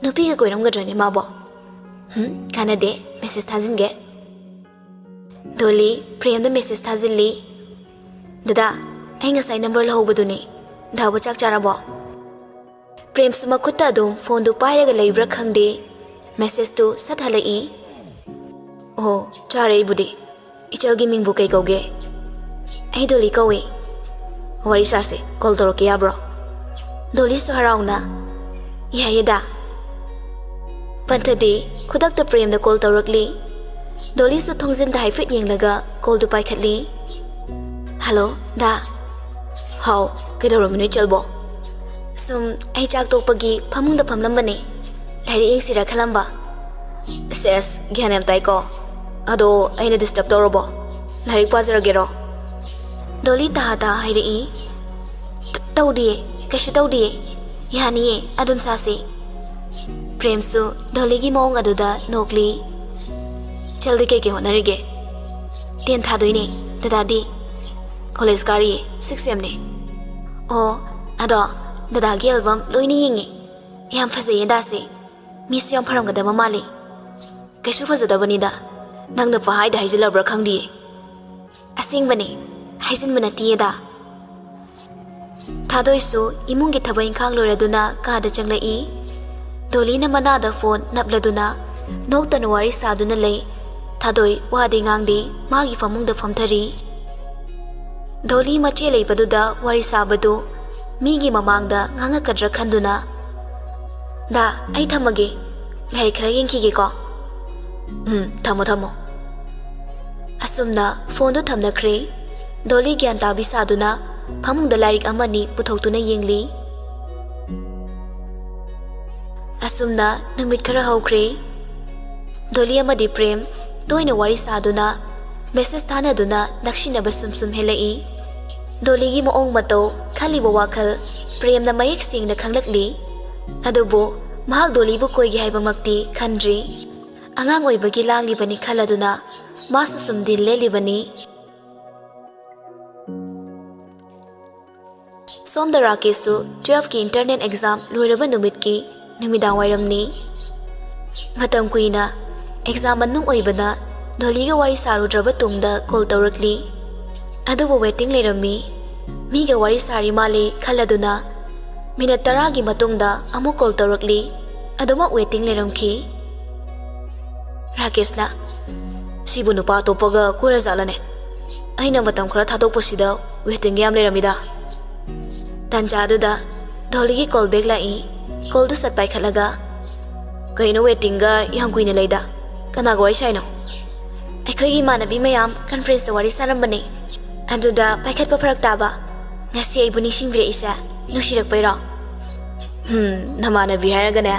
ꯅꯨꯄꯤꯒ ꯀꯣꯏꯔꯝꯒꯗ꯭ꯔꯅꯦ ꯃꯥꯕꯣ? ꯍꯝ, ꯀꯥꯟꯅꯗꯦ, ꯃꯦꯁꯦꯖ ꯊꯥꯖꯤꯟꯒꯦ꯫ ꯗꯣꯂꯤ ꯄ꯭ꯔꯦꯝꯗ ꯃꯦꯁꯦꯖ ꯊꯥꯖꯤꯜꯂꯤ꯫ ꯗꯗꯥ, ꯑꯩ ꯉꯁꯥꯏ ꯅꯝꯕꯔ ꯂꯧꯍꯧꯕꯗꯨꯅꯤ꯫ ꯗꯥꯕꯨ ꯆꯥꯛ ꯆꯥꯔꯕꯣ? ꯄ꯭ꯔꯦꯝꯁꯨ ꯃꯈꯨꯠꯇ ꯑꯗꯨꯝ ꯐꯣꯟꯗꯨ ꯄꯥꯏꯔꯒ ꯂꯩꯕ꯭ꯔꯥ ꯈꯪꯗꯦ, ꯃꯦꯁꯦꯖꯇꯨ ꯁꯠ ꯍꯜꯂꯛꯏ꯫ ꯑꯣ, ꯆꯥꯔꯦ ꯑꯩꯕꯨꯗꯤ꯫ ꯏꯆꯜꯒꯤ ꯃꯤꯡꯕꯨ ꯀꯩ ꯀꯧꯒꯦ? ꯑꯩ ꯗꯣꯂꯤ ꯀꯧꯏ꯫ ꯋꯥꯔꯤ ꯁꯥꯁꯦ, ꯀꯣꯜ ꯇꯧꯔꯛꯀꯦ ꯌꯥꯕ꯭ꯔꯣ? ꯗꯣꯂꯤꯁꯨ ꯍꯔꯥꯎꯅ, ꯌꯥꯏꯌꯦꯗ꯫ ꯄꯟꯊꯗꯦ, ꯈꯨꯗꯛꯇ ꯄ꯭ꯔꯦꯝꯗ ꯀꯣꯜ ꯇꯧꯔꯛꯂꯤ꯫ ꯗꯣꯂꯤꯁꯨ ꯊꯣꯡꯖꯤꯟꯗ ꯍꯥꯏꯐꯦꯠ ꯌꯦꯡꯂꯒ ꯀꯣꯜꯗꯨ ꯄꯥꯏꯈꯠꯂꯤ꯫ ꯍꯜꯂꯣ, ꯗꯥ꯫ ꯍꯥꯎ, ꯀꯩꯗꯧꯔꯝꯃꯤꯅꯣ ꯏꯆꯜꯕꯣ? ꯁꯨꯝ, ꯑꯩ ꯆꯥꯛ ꯇꯣꯛꯄꯒꯤ ꯐꯃꯨꯡꯗ ꯐꯝꯂꯝꯕꯅꯦ꯫ ꯂꯥꯏꯔꯤꯛ ꯌꯦꯡꯁꯤꯔꯥ ꯈꯜꯂꯝꯕ꯫ ꯁꯦꯁ, ꯒ꯭ꯌꯥꯟ ꯌꯥꯝ ꯇꯥꯏꯀꯣ꯫ ꯑꯗꯣ ꯑꯩꯅ ꯗꯤꯁꯇꯔꯕ ꯇꯧꯔꯕꯣ? ꯂꯥꯏꯔꯤꯛ ꯄꯥꯖꯔꯒꯦꯔꯣ? ꯗꯣꯂꯤ ꯇꯍꯥ ꯇꯍꯥ ꯍꯥꯏꯔꯛꯏ꯫ "ꯇ-, ꯇꯧꯗꯤꯌꯦ, ꯀꯩꯁꯨ ꯇꯧꯗꯤꯌꯦ꯫ ꯌꯥꯅꯤꯌꯦ, ꯑꯗꯨꯝ ꯁꯥꯁꯤ꯫" ꯄ꯭ꯔꯦꯝꯁꯨ ꯗꯣꯂꯤꯒꯤ ꯃꯑꯣꯡ ꯑꯗꯨꯗ ꯅꯣꯛꯂꯤ꯫ "ꯆꯦꯜꯗꯤ ꯀꯩꯀꯩ ꯍꯣꯠꯅꯔꯤꯒꯦ?" "ꯇꯦꯟ ꯊꯥꯗꯣꯏꯅꯦ꯫ ꯗꯗꯥꯗꯤ?" "ꯀꯣꯂꯦꯖ ꯀꯥꯔꯤꯌꯦ, ꯁꯤꯛꯁ ꯁꯦꯝꯅꯦ"꯫ "ꯑꯣ, ꯑꯗꯣ ꯗꯗꯥꯒꯤ ꯑꯦꯜꯕꯝ ꯂꯣꯏꯅ ꯌꯦꯡꯉꯦ꯫ ꯌꯥꯝ ꯐꯖꯩꯌꯦ ꯗꯥꯁꯦ꯫ ꯃꯤꯁꯨ ꯌꯥꯝ ꯐꯔꯝꯒꯗꯕ ꯃꯥꯜꯂꯤ"꯫ "ꯀꯩꯁꯨ ꯐꯖꯗꯕꯅꯤꯗ꯫ ꯅꯪꯅ ꯄꯍꯥꯏꯗ ꯍꯥꯏꯖꯤꯜꯂꯕ꯭ꯔꯥ ꯈꯪꯗꯤꯌꯦ"꯫ "ꯑꯁꯦꯡꯕꯅꯦ, ꯍꯥꯏꯖꯤꯟꯕ ꯅꯠꯇꯤꯌꯦꯗ"꯫ ꯊꯥꯗꯣꯏꯁꯨ ꯏꯃꯨꯡꯒꯤ ꯊꯕꯛ ꯏꯪꯈꯥꯡ ꯂꯣꯏꯔꯗꯨꯅ ꯀꯥꯗ ꯆꯪꯂꯛꯏ꯫ ꯗꯣꯂꯤꯅ ꯃꯅꯥꯗ ꯐꯣꯟ ꯅꯞꯂꯗꯨꯅ ꯅꯣꯛꯇꯅ ꯋꯥꯔꯤ ꯁꯥꯗꯨꯅ ꯂꯩ꯫ ꯊꯥꯗꯣꯏ ꯋꯥꯗꯤ ꯉꯥꯡꯗꯦ, ꯃꯥꯒꯤ ꯐꯃꯨꯡꯗ ꯐꯝꯊꯔꯤ꯫ ꯗꯣꯂꯤ ꯃꯆꯦ ꯂꯩꯕꯗꯨꯗ ꯋꯥꯔꯤ ꯁꯥꯕꯗꯨ ꯃꯤꯒꯤ ꯃꯃꯥꯡꯗ ꯉꯥꯡꯉꯛꯀꯗ꯭ꯔꯥ ꯈꯟꯗꯨꯅ, "ꯗꯥ, ꯑꯩ ꯊꯝꯃꯒꯦ꯫ ꯂꯥꯏꯔꯤꯛ ꯈꯔ ꯌꯦꯡꯈꯤꯒꯦꯀꯣ"꯫ "ꯎꯝ, ꯊꯝꯃꯣ, ꯊꯝꯃꯣ"꯫ ꯑꯁꯨꯝꯅ ꯐꯣꯟꯗꯨ ꯊꯝꯅꯈ꯭ꯔꯦ꯫ ꯗꯣꯂꯤ ꯒ꯭ꯌꯥꯟ ꯇꯥꯕꯤ ꯁꯥꯗꯨꯅ ꯐꯃꯨꯡꯗ ꯂꯥꯏꯔꯤꯛ ꯑꯃꯅꯤ ꯄꯨꯊꯣꯛꯇꯨꯅ ꯌꯦꯡꯂꯤ꯫ ꯑꯁꯨꯝꯅ ꯅꯨꯃꯤꯠ ꯈꯔ ꯍꯧꯈ꯭ꯔꯦ꯫ ꯗꯣꯂꯤ ꯑꯃꯗꯤ ꯄ꯭ꯔꯦꯝ ꯇꯣꯏꯅ ꯋꯥꯔꯤ ꯁꯥꯗꯨꯅ, ꯃꯦꯁꯦꯖ ꯊꯥꯅꯗꯨꯅ ꯅꯛꯁꯤꯟꯅꯕ ꯁꯨꯝ ꯁꯨꯝ ꯍꯦꯜꯂꯛꯏ꯫ ꯗꯣꯂꯤꯒꯤ ꯃꯑꯣꯡ ꯃꯇꯧ, ꯈꯜꯂꯤꯕ ꯋꯥꯈꯜ ꯄ꯭ꯔꯦꯝꯅ ꯃꯌꯦꯛ ꯁꯦꯡꯅ ꯈꯪꯂꯛꯂꯤ꯫ ꯑꯗꯨꯕꯨ ꯃꯍꯥꯛ ꯗꯣꯂꯤꯕꯨ ꯀꯣꯏꯒꯦ ꯍꯥꯏꯕꯃꯛꯇꯤ ꯈꯟꯗ꯭ꯔꯤ꯫ ꯑꯉꯥꯡ ꯑꯣꯏꯕꯒꯤ ꯂꯥꯡꯂꯤꯕꯅꯤ ꯈꯜꯂꯗꯨꯅ ꯃꯥꯁꯨ ꯁꯨꯝ ꯗꯤꯜ ꯂꯦꯜꯂꯤꯕꯅꯤ꯫ ꯁꯣꯝꯗ ꯔꯥꯀꯦꯁꯁꯨ ꯇꯨꯋꯦꯜꯐꯀꯤ ꯏꯟꯇꯔꯅꯦꯜ ꯑꯦꯛꯖꯥꯝ ꯂꯣꯏꯔꯕ ꯅꯨꯃꯤꯠꯀꯤ ꯅꯨꯃꯤꯗꯥꯡ ꯋꯥꯏꯔꯝꯅꯤ꯫ ꯃꯇꯝ ꯀꯨꯏꯅ ꯑꯦꯛꯖꯥꯝ ꯃꯅꯨꯡ ꯑꯣꯏꯕꯅ ꯗꯣꯂꯤꯒ ꯋꯥꯔꯤ ꯁꯥꯔꯨꯗ꯭ꯔꯕ ꯇꯨꯡꯗ ꯀꯣꯜ ꯇꯧꯔꯛꯂꯤ꯫ ꯑꯗꯨꯕꯨ ꯋꯦꯇꯤꯡ ꯂꯩꯔꯝꯃꯤ꯫ ꯃꯤꯒ ꯋꯥꯔꯤ ꯁꯥꯔꯤ ꯃꯥꯜꯂꯤ ꯈꯜꯂꯗꯨꯅ ꯃꯤꯅꯠ ꯇꯔꯥꯒꯤ ꯃꯇꯨꯡꯗ ꯑꯃꯨꯛ ꯀꯣꯜ ꯇꯧꯔꯛꯂꯤ꯫ ꯑꯗꯨꯃꯛ ꯋꯦꯇꯤꯡ ꯂꯩꯔꯝꯈꯤ꯫ ꯔꯥꯀꯦꯁꯅ, "ꯁꯤꯕꯨ ꯅꯨꯄꯥ ꯑꯇꯣꯞꯄꯒ ꯀꯣꯏꯔꯖꯥꯠꯂꯅꯦ? ꯑꯩꯅ ꯃꯇꯝ ꯈꯔ ꯊꯥꯗꯣꯛꯄꯁꯤꯗ ꯋꯦꯇꯤꯡꯒ ꯌꯥꯝ ꯂꯩꯔꯝꯃꯤꯗ"꯫ ꯇꯥꯟꯖꯥꯗꯨꯗ ꯗꯣꯂꯤꯒꯤ ꯀꯣꯜ ꯕꯦꯛ ꯂꯥꯛꯏ꯫ ꯀꯣꯜꯗꯨ ꯁꯠ ꯄꯥꯏꯈꯠꯂꯒ, "ꯀꯩꯅꯣ ꯋꯦꯇꯤꯡꯒ ꯌꯥꯝ ꯀꯨꯏꯅ ꯂꯩꯗ? ꯀꯅꯥꯒ ꯋꯥꯔꯤ ꯁꯥꯏꯅꯣ?" "ꯑꯩꯈꯣꯏꯒꯤ ꯏꯃꯥꯟꯅꯕꯤ ꯃꯌꯥꯝ ꯀꯟꯐ꯭ꯔꯦꯟꯁꯇ ꯋꯥꯔꯤ ꯁꯥꯔꯝꯕꯅꯦ꯫ ꯑꯗꯨꯗ ꯄꯥꯏꯈꯠꯄ ꯐꯔꯛ ꯇꯥꯕ꯫ ꯉꯁꯤ ꯑꯩꯕꯨ ꯅꯤꯡꯁꯤꯡꯕꯤꯔꯛꯏꯁꯦ ꯅꯨꯡꯁꯤꯔꯛꯄꯩꯔꯣ?" "ꯍꯝ, ꯅꯃꯥꯟꯅꯕꯤ ꯍꯥꯏꯔꯒꯅꯦ,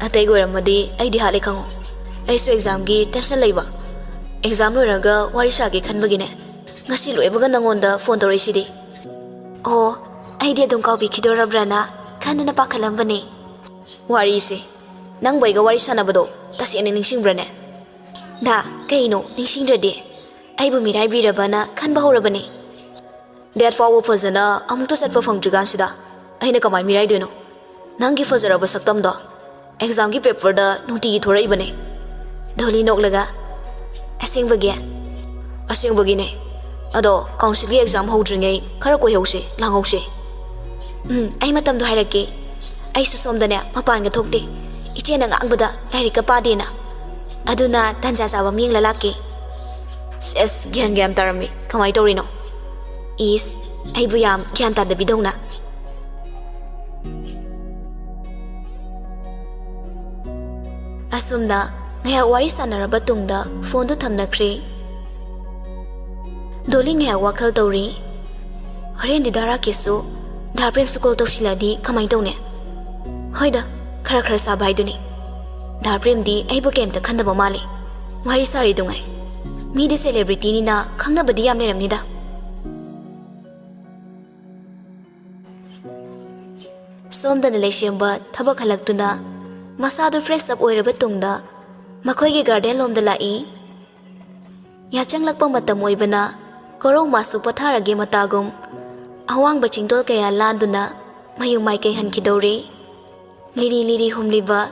ꯑꯇꯩꯒ ꯑꯣꯏꯔꯝꯃꯗꯤ ꯑꯩꯗꯤ ꯍꯥꯠꯂꯦ ꯈꯪꯉꯣ꯫ ꯑꯩꯁꯨ ꯑꯦꯛꯖꯥꯝꯒꯤ ꯇꯦꯟꯁꯟ ꯂꯩꯕ꯫ ꯑꯦꯛꯖꯥꯝ ꯂꯣꯏꯔꯒ ꯋꯥꯔꯤ ꯁꯥꯒꯦ ꯈꯟꯕꯒꯤꯅꯦ꯫ ꯉꯁꯤ ꯂꯣꯏꯕꯒ ꯅꯪꯉꯣꯟꯗ ꯐꯣꯟ ꯇꯧꯔꯛꯏꯁꯤꯗꯤ"꯫ "ꯑꯣ, ꯑꯩꯗꯤ ꯑꯗꯨꯝ ꯀꯥꯎꯕꯤꯈꯤꯗꯣꯔꯕ꯭ꯔꯅ ꯈꯟꯗꯅ ꯄꯥꯈꯠꯂꯝꯕꯅꯦ"꯫ "ꯋꯥꯔꯤꯁꯦ ꯅꯪꯕꯨ ꯑꯩꯒ ꯋꯥꯔꯤ ꯁꯥꯟꯅꯕꯗꯣ ꯇꯁꯦꯡꯅ ꯅꯤꯡꯁꯤꯡꯕ꯭ꯔꯅꯦ? ꯗꯥ, ꯀꯩꯅꯣ ꯅꯤꯡꯁꯤꯡꯗ꯭ꯔꯗꯤ? ꯑꯩꯕꯨ ꯃꯤꯔꯥꯏꯕꯤꯔꯕꯅ ꯈꯟꯕ ꯍꯧꯔꯕꯅꯦ꯫ ꯗꯦꯠ ꯐꯥꯎꯕ ꯐꯖꯅ ꯑꯃꯨꯛꯇ ꯆꯠꯄ ꯐꯪꯗ꯭ꯔꯤꯀꯥꯟꯁꯤꯗ ꯑꯩꯅ ꯀꯃꯥꯏ ꯃꯤꯔꯥꯏꯗꯣꯏꯅꯣ? ꯅꯪꯒꯤ ꯐꯖꯔꯕ ꯁꯛꯇꯝꯗꯣ ꯑꯦꯛꯖꯥꯝꯒꯤ ꯄꯦꯄꯔꯗ ꯅꯨꯡꯇꯤꯒꯤ ꯊꯣꯔꯛꯏꯕꯅꯦ꯫ ꯗꯣꯂꯤ ꯅꯣꯛꯂꯒ, "ꯑꯁꯦꯡꯕꯒꯤ?" "ꯑꯁꯦꯡꯕꯒꯤꯅꯦ꯫ ꯑꯗꯣ ꯀꯥꯎꯟꯁꯤꯜꯒꯤ ꯑꯦꯛꯖꯥꯝ ꯍꯧꯗ꯭ꯔꯤꯉꯩ ꯈꯔ ꯀꯣꯏꯍꯧꯁꯦ, ꯂꯥꯡꯍꯧꯁꯦ꯫" "ꯎꯝ, ꯑꯩ ꯃꯇꯝꯗꯣ ꯍꯥꯏꯔꯛꯀꯦ꯫ ꯑꯩꯁꯨ ꯁꯣꯝꯗꯅꯦ ꯃꯄꯥꯟꯒ ꯊꯣꯛꯇꯦ꯫ ꯏꯆꯦꯅ ꯉꯥꯡꯕꯗ ꯂꯥꯏꯔꯤꯛꯀ ꯄꯥꯗꯦꯅ꯫ ꯑꯗꯨꯅ ꯇꯟꯖꯥ ꯆꯥꯕ ꯑꯃ ꯌꯦꯡꯂ ꯂꯥꯛꯀꯦ꯫" ꯁꯦꯁ, ꯒ꯭ꯌꯥꯟ ꯒ꯭ꯌꯥꯟ ꯇꯥꯔꯝꯃꯤ꯫ ꯀꯃꯥꯏ ꯇꯧꯔꯤꯅꯣ? ꯏꯁ, ꯑꯩꯕꯨ ꯌꯥꯝ ꯒ꯭ꯌꯥꯟ ꯇꯥꯗꯕꯤꯗꯧꯅ꯫ ꯑꯁꯨꯝꯅ ꯉꯥꯏꯍꯥꯛ ꯋꯥꯔꯤ ꯁꯥꯟꯅꯔꯕ ꯇꯨꯡꯗ ꯐꯣꯟꯗꯨ ꯊꯝꯅꯈ꯭ꯔꯦ꯫ ꯗꯣꯂꯤ ꯉꯥꯏꯍꯥꯛ ꯋꯥꯈꯜ ꯇꯧꯔꯤ꯫ ꯍꯣꯔꯦꯟꯗꯤ ꯗꯥ ꯔꯥꯀꯦꯁꯁꯨ, ꯗꯥ ꯄ꯭ꯔꯦꯝꯁꯨ ꯀꯣꯜ ꯇꯧꯁꯤꯜꯂꯛꯑꯗꯤ ꯀꯃꯥꯏ ꯇꯧꯅꯤ? ꯍꯣꯏꯗ, ꯈꯔ ꯈꯔ ꯁꯥꯕ ꯍꯥꯏꯗꯨꯅꯤ꯫ ꯗꯥ ꯄ꯭ꯔꯦꯝꯗꯤ ꯑꯩꯕꯨ ꯀꯩꯝꯇ ꯈꯟꯗꯕ ꯃꯥꯜꯂꯤ꯫ ꯋꯥꯔꯤ ꯁꯥꯔꯤꯗꯨꯉꯥꯏ꯫ ꯃꯤꯗꯤ ꯁꯦꯂꯦꯕ꯭ꯔꯤꯇꯤꯅꯤꯅ ꯈꯪꯅꯕꯗꯤ ꯌꯥꯝ ꯂꯩꯔꯝꯅꯤꯗ꯫ ꯁꯣꯝꯗꯅ ꯂꯩꯁꯦꯝꯕ ꯊꯕꯛ ꯍꯜꯂꯛꯇꯨꯅ ꯃꯁꯥꯗꯨ ꯐ꯭ꯔꯦꯁ ꯑꯞ ꯑꯣꯏꯔꯕ ꯇꯨꯡꯗ ꯃꯈꯣꯏꯒꯤ ꯒꯥꯔꯗꯦꯟ ꯂꯣꯝꯗ ꯂꯥꯛꯏ꯫ ꯌꯥꯆꯪꯂꯛꯄ ꯃꯇꯝ ꯑꯣꯏꯕꯅ ꯀꯣꯔꯧꯃꯥꯁꯨ ꯄꯣꯊꯥꯔꯒꯦ ꯃꯇꯥꯒꯨꯝ ꯑꯋꯥꯡꯕ ꯆꯤꯡꯗꯣꯜ ꯀꯌꯥ ꯂꯥꯟꯗꯨꯅ ꯃꯌꯨꯝ ꯃꯥꯏꯀꯩ ꯍꯟꯈꯤꯗꯧꯔꯦ꯫ ꯂꯤꯔꯤ ꯂꯤꯔꯤ ꯍꯨꯝꯂꯤꯕ,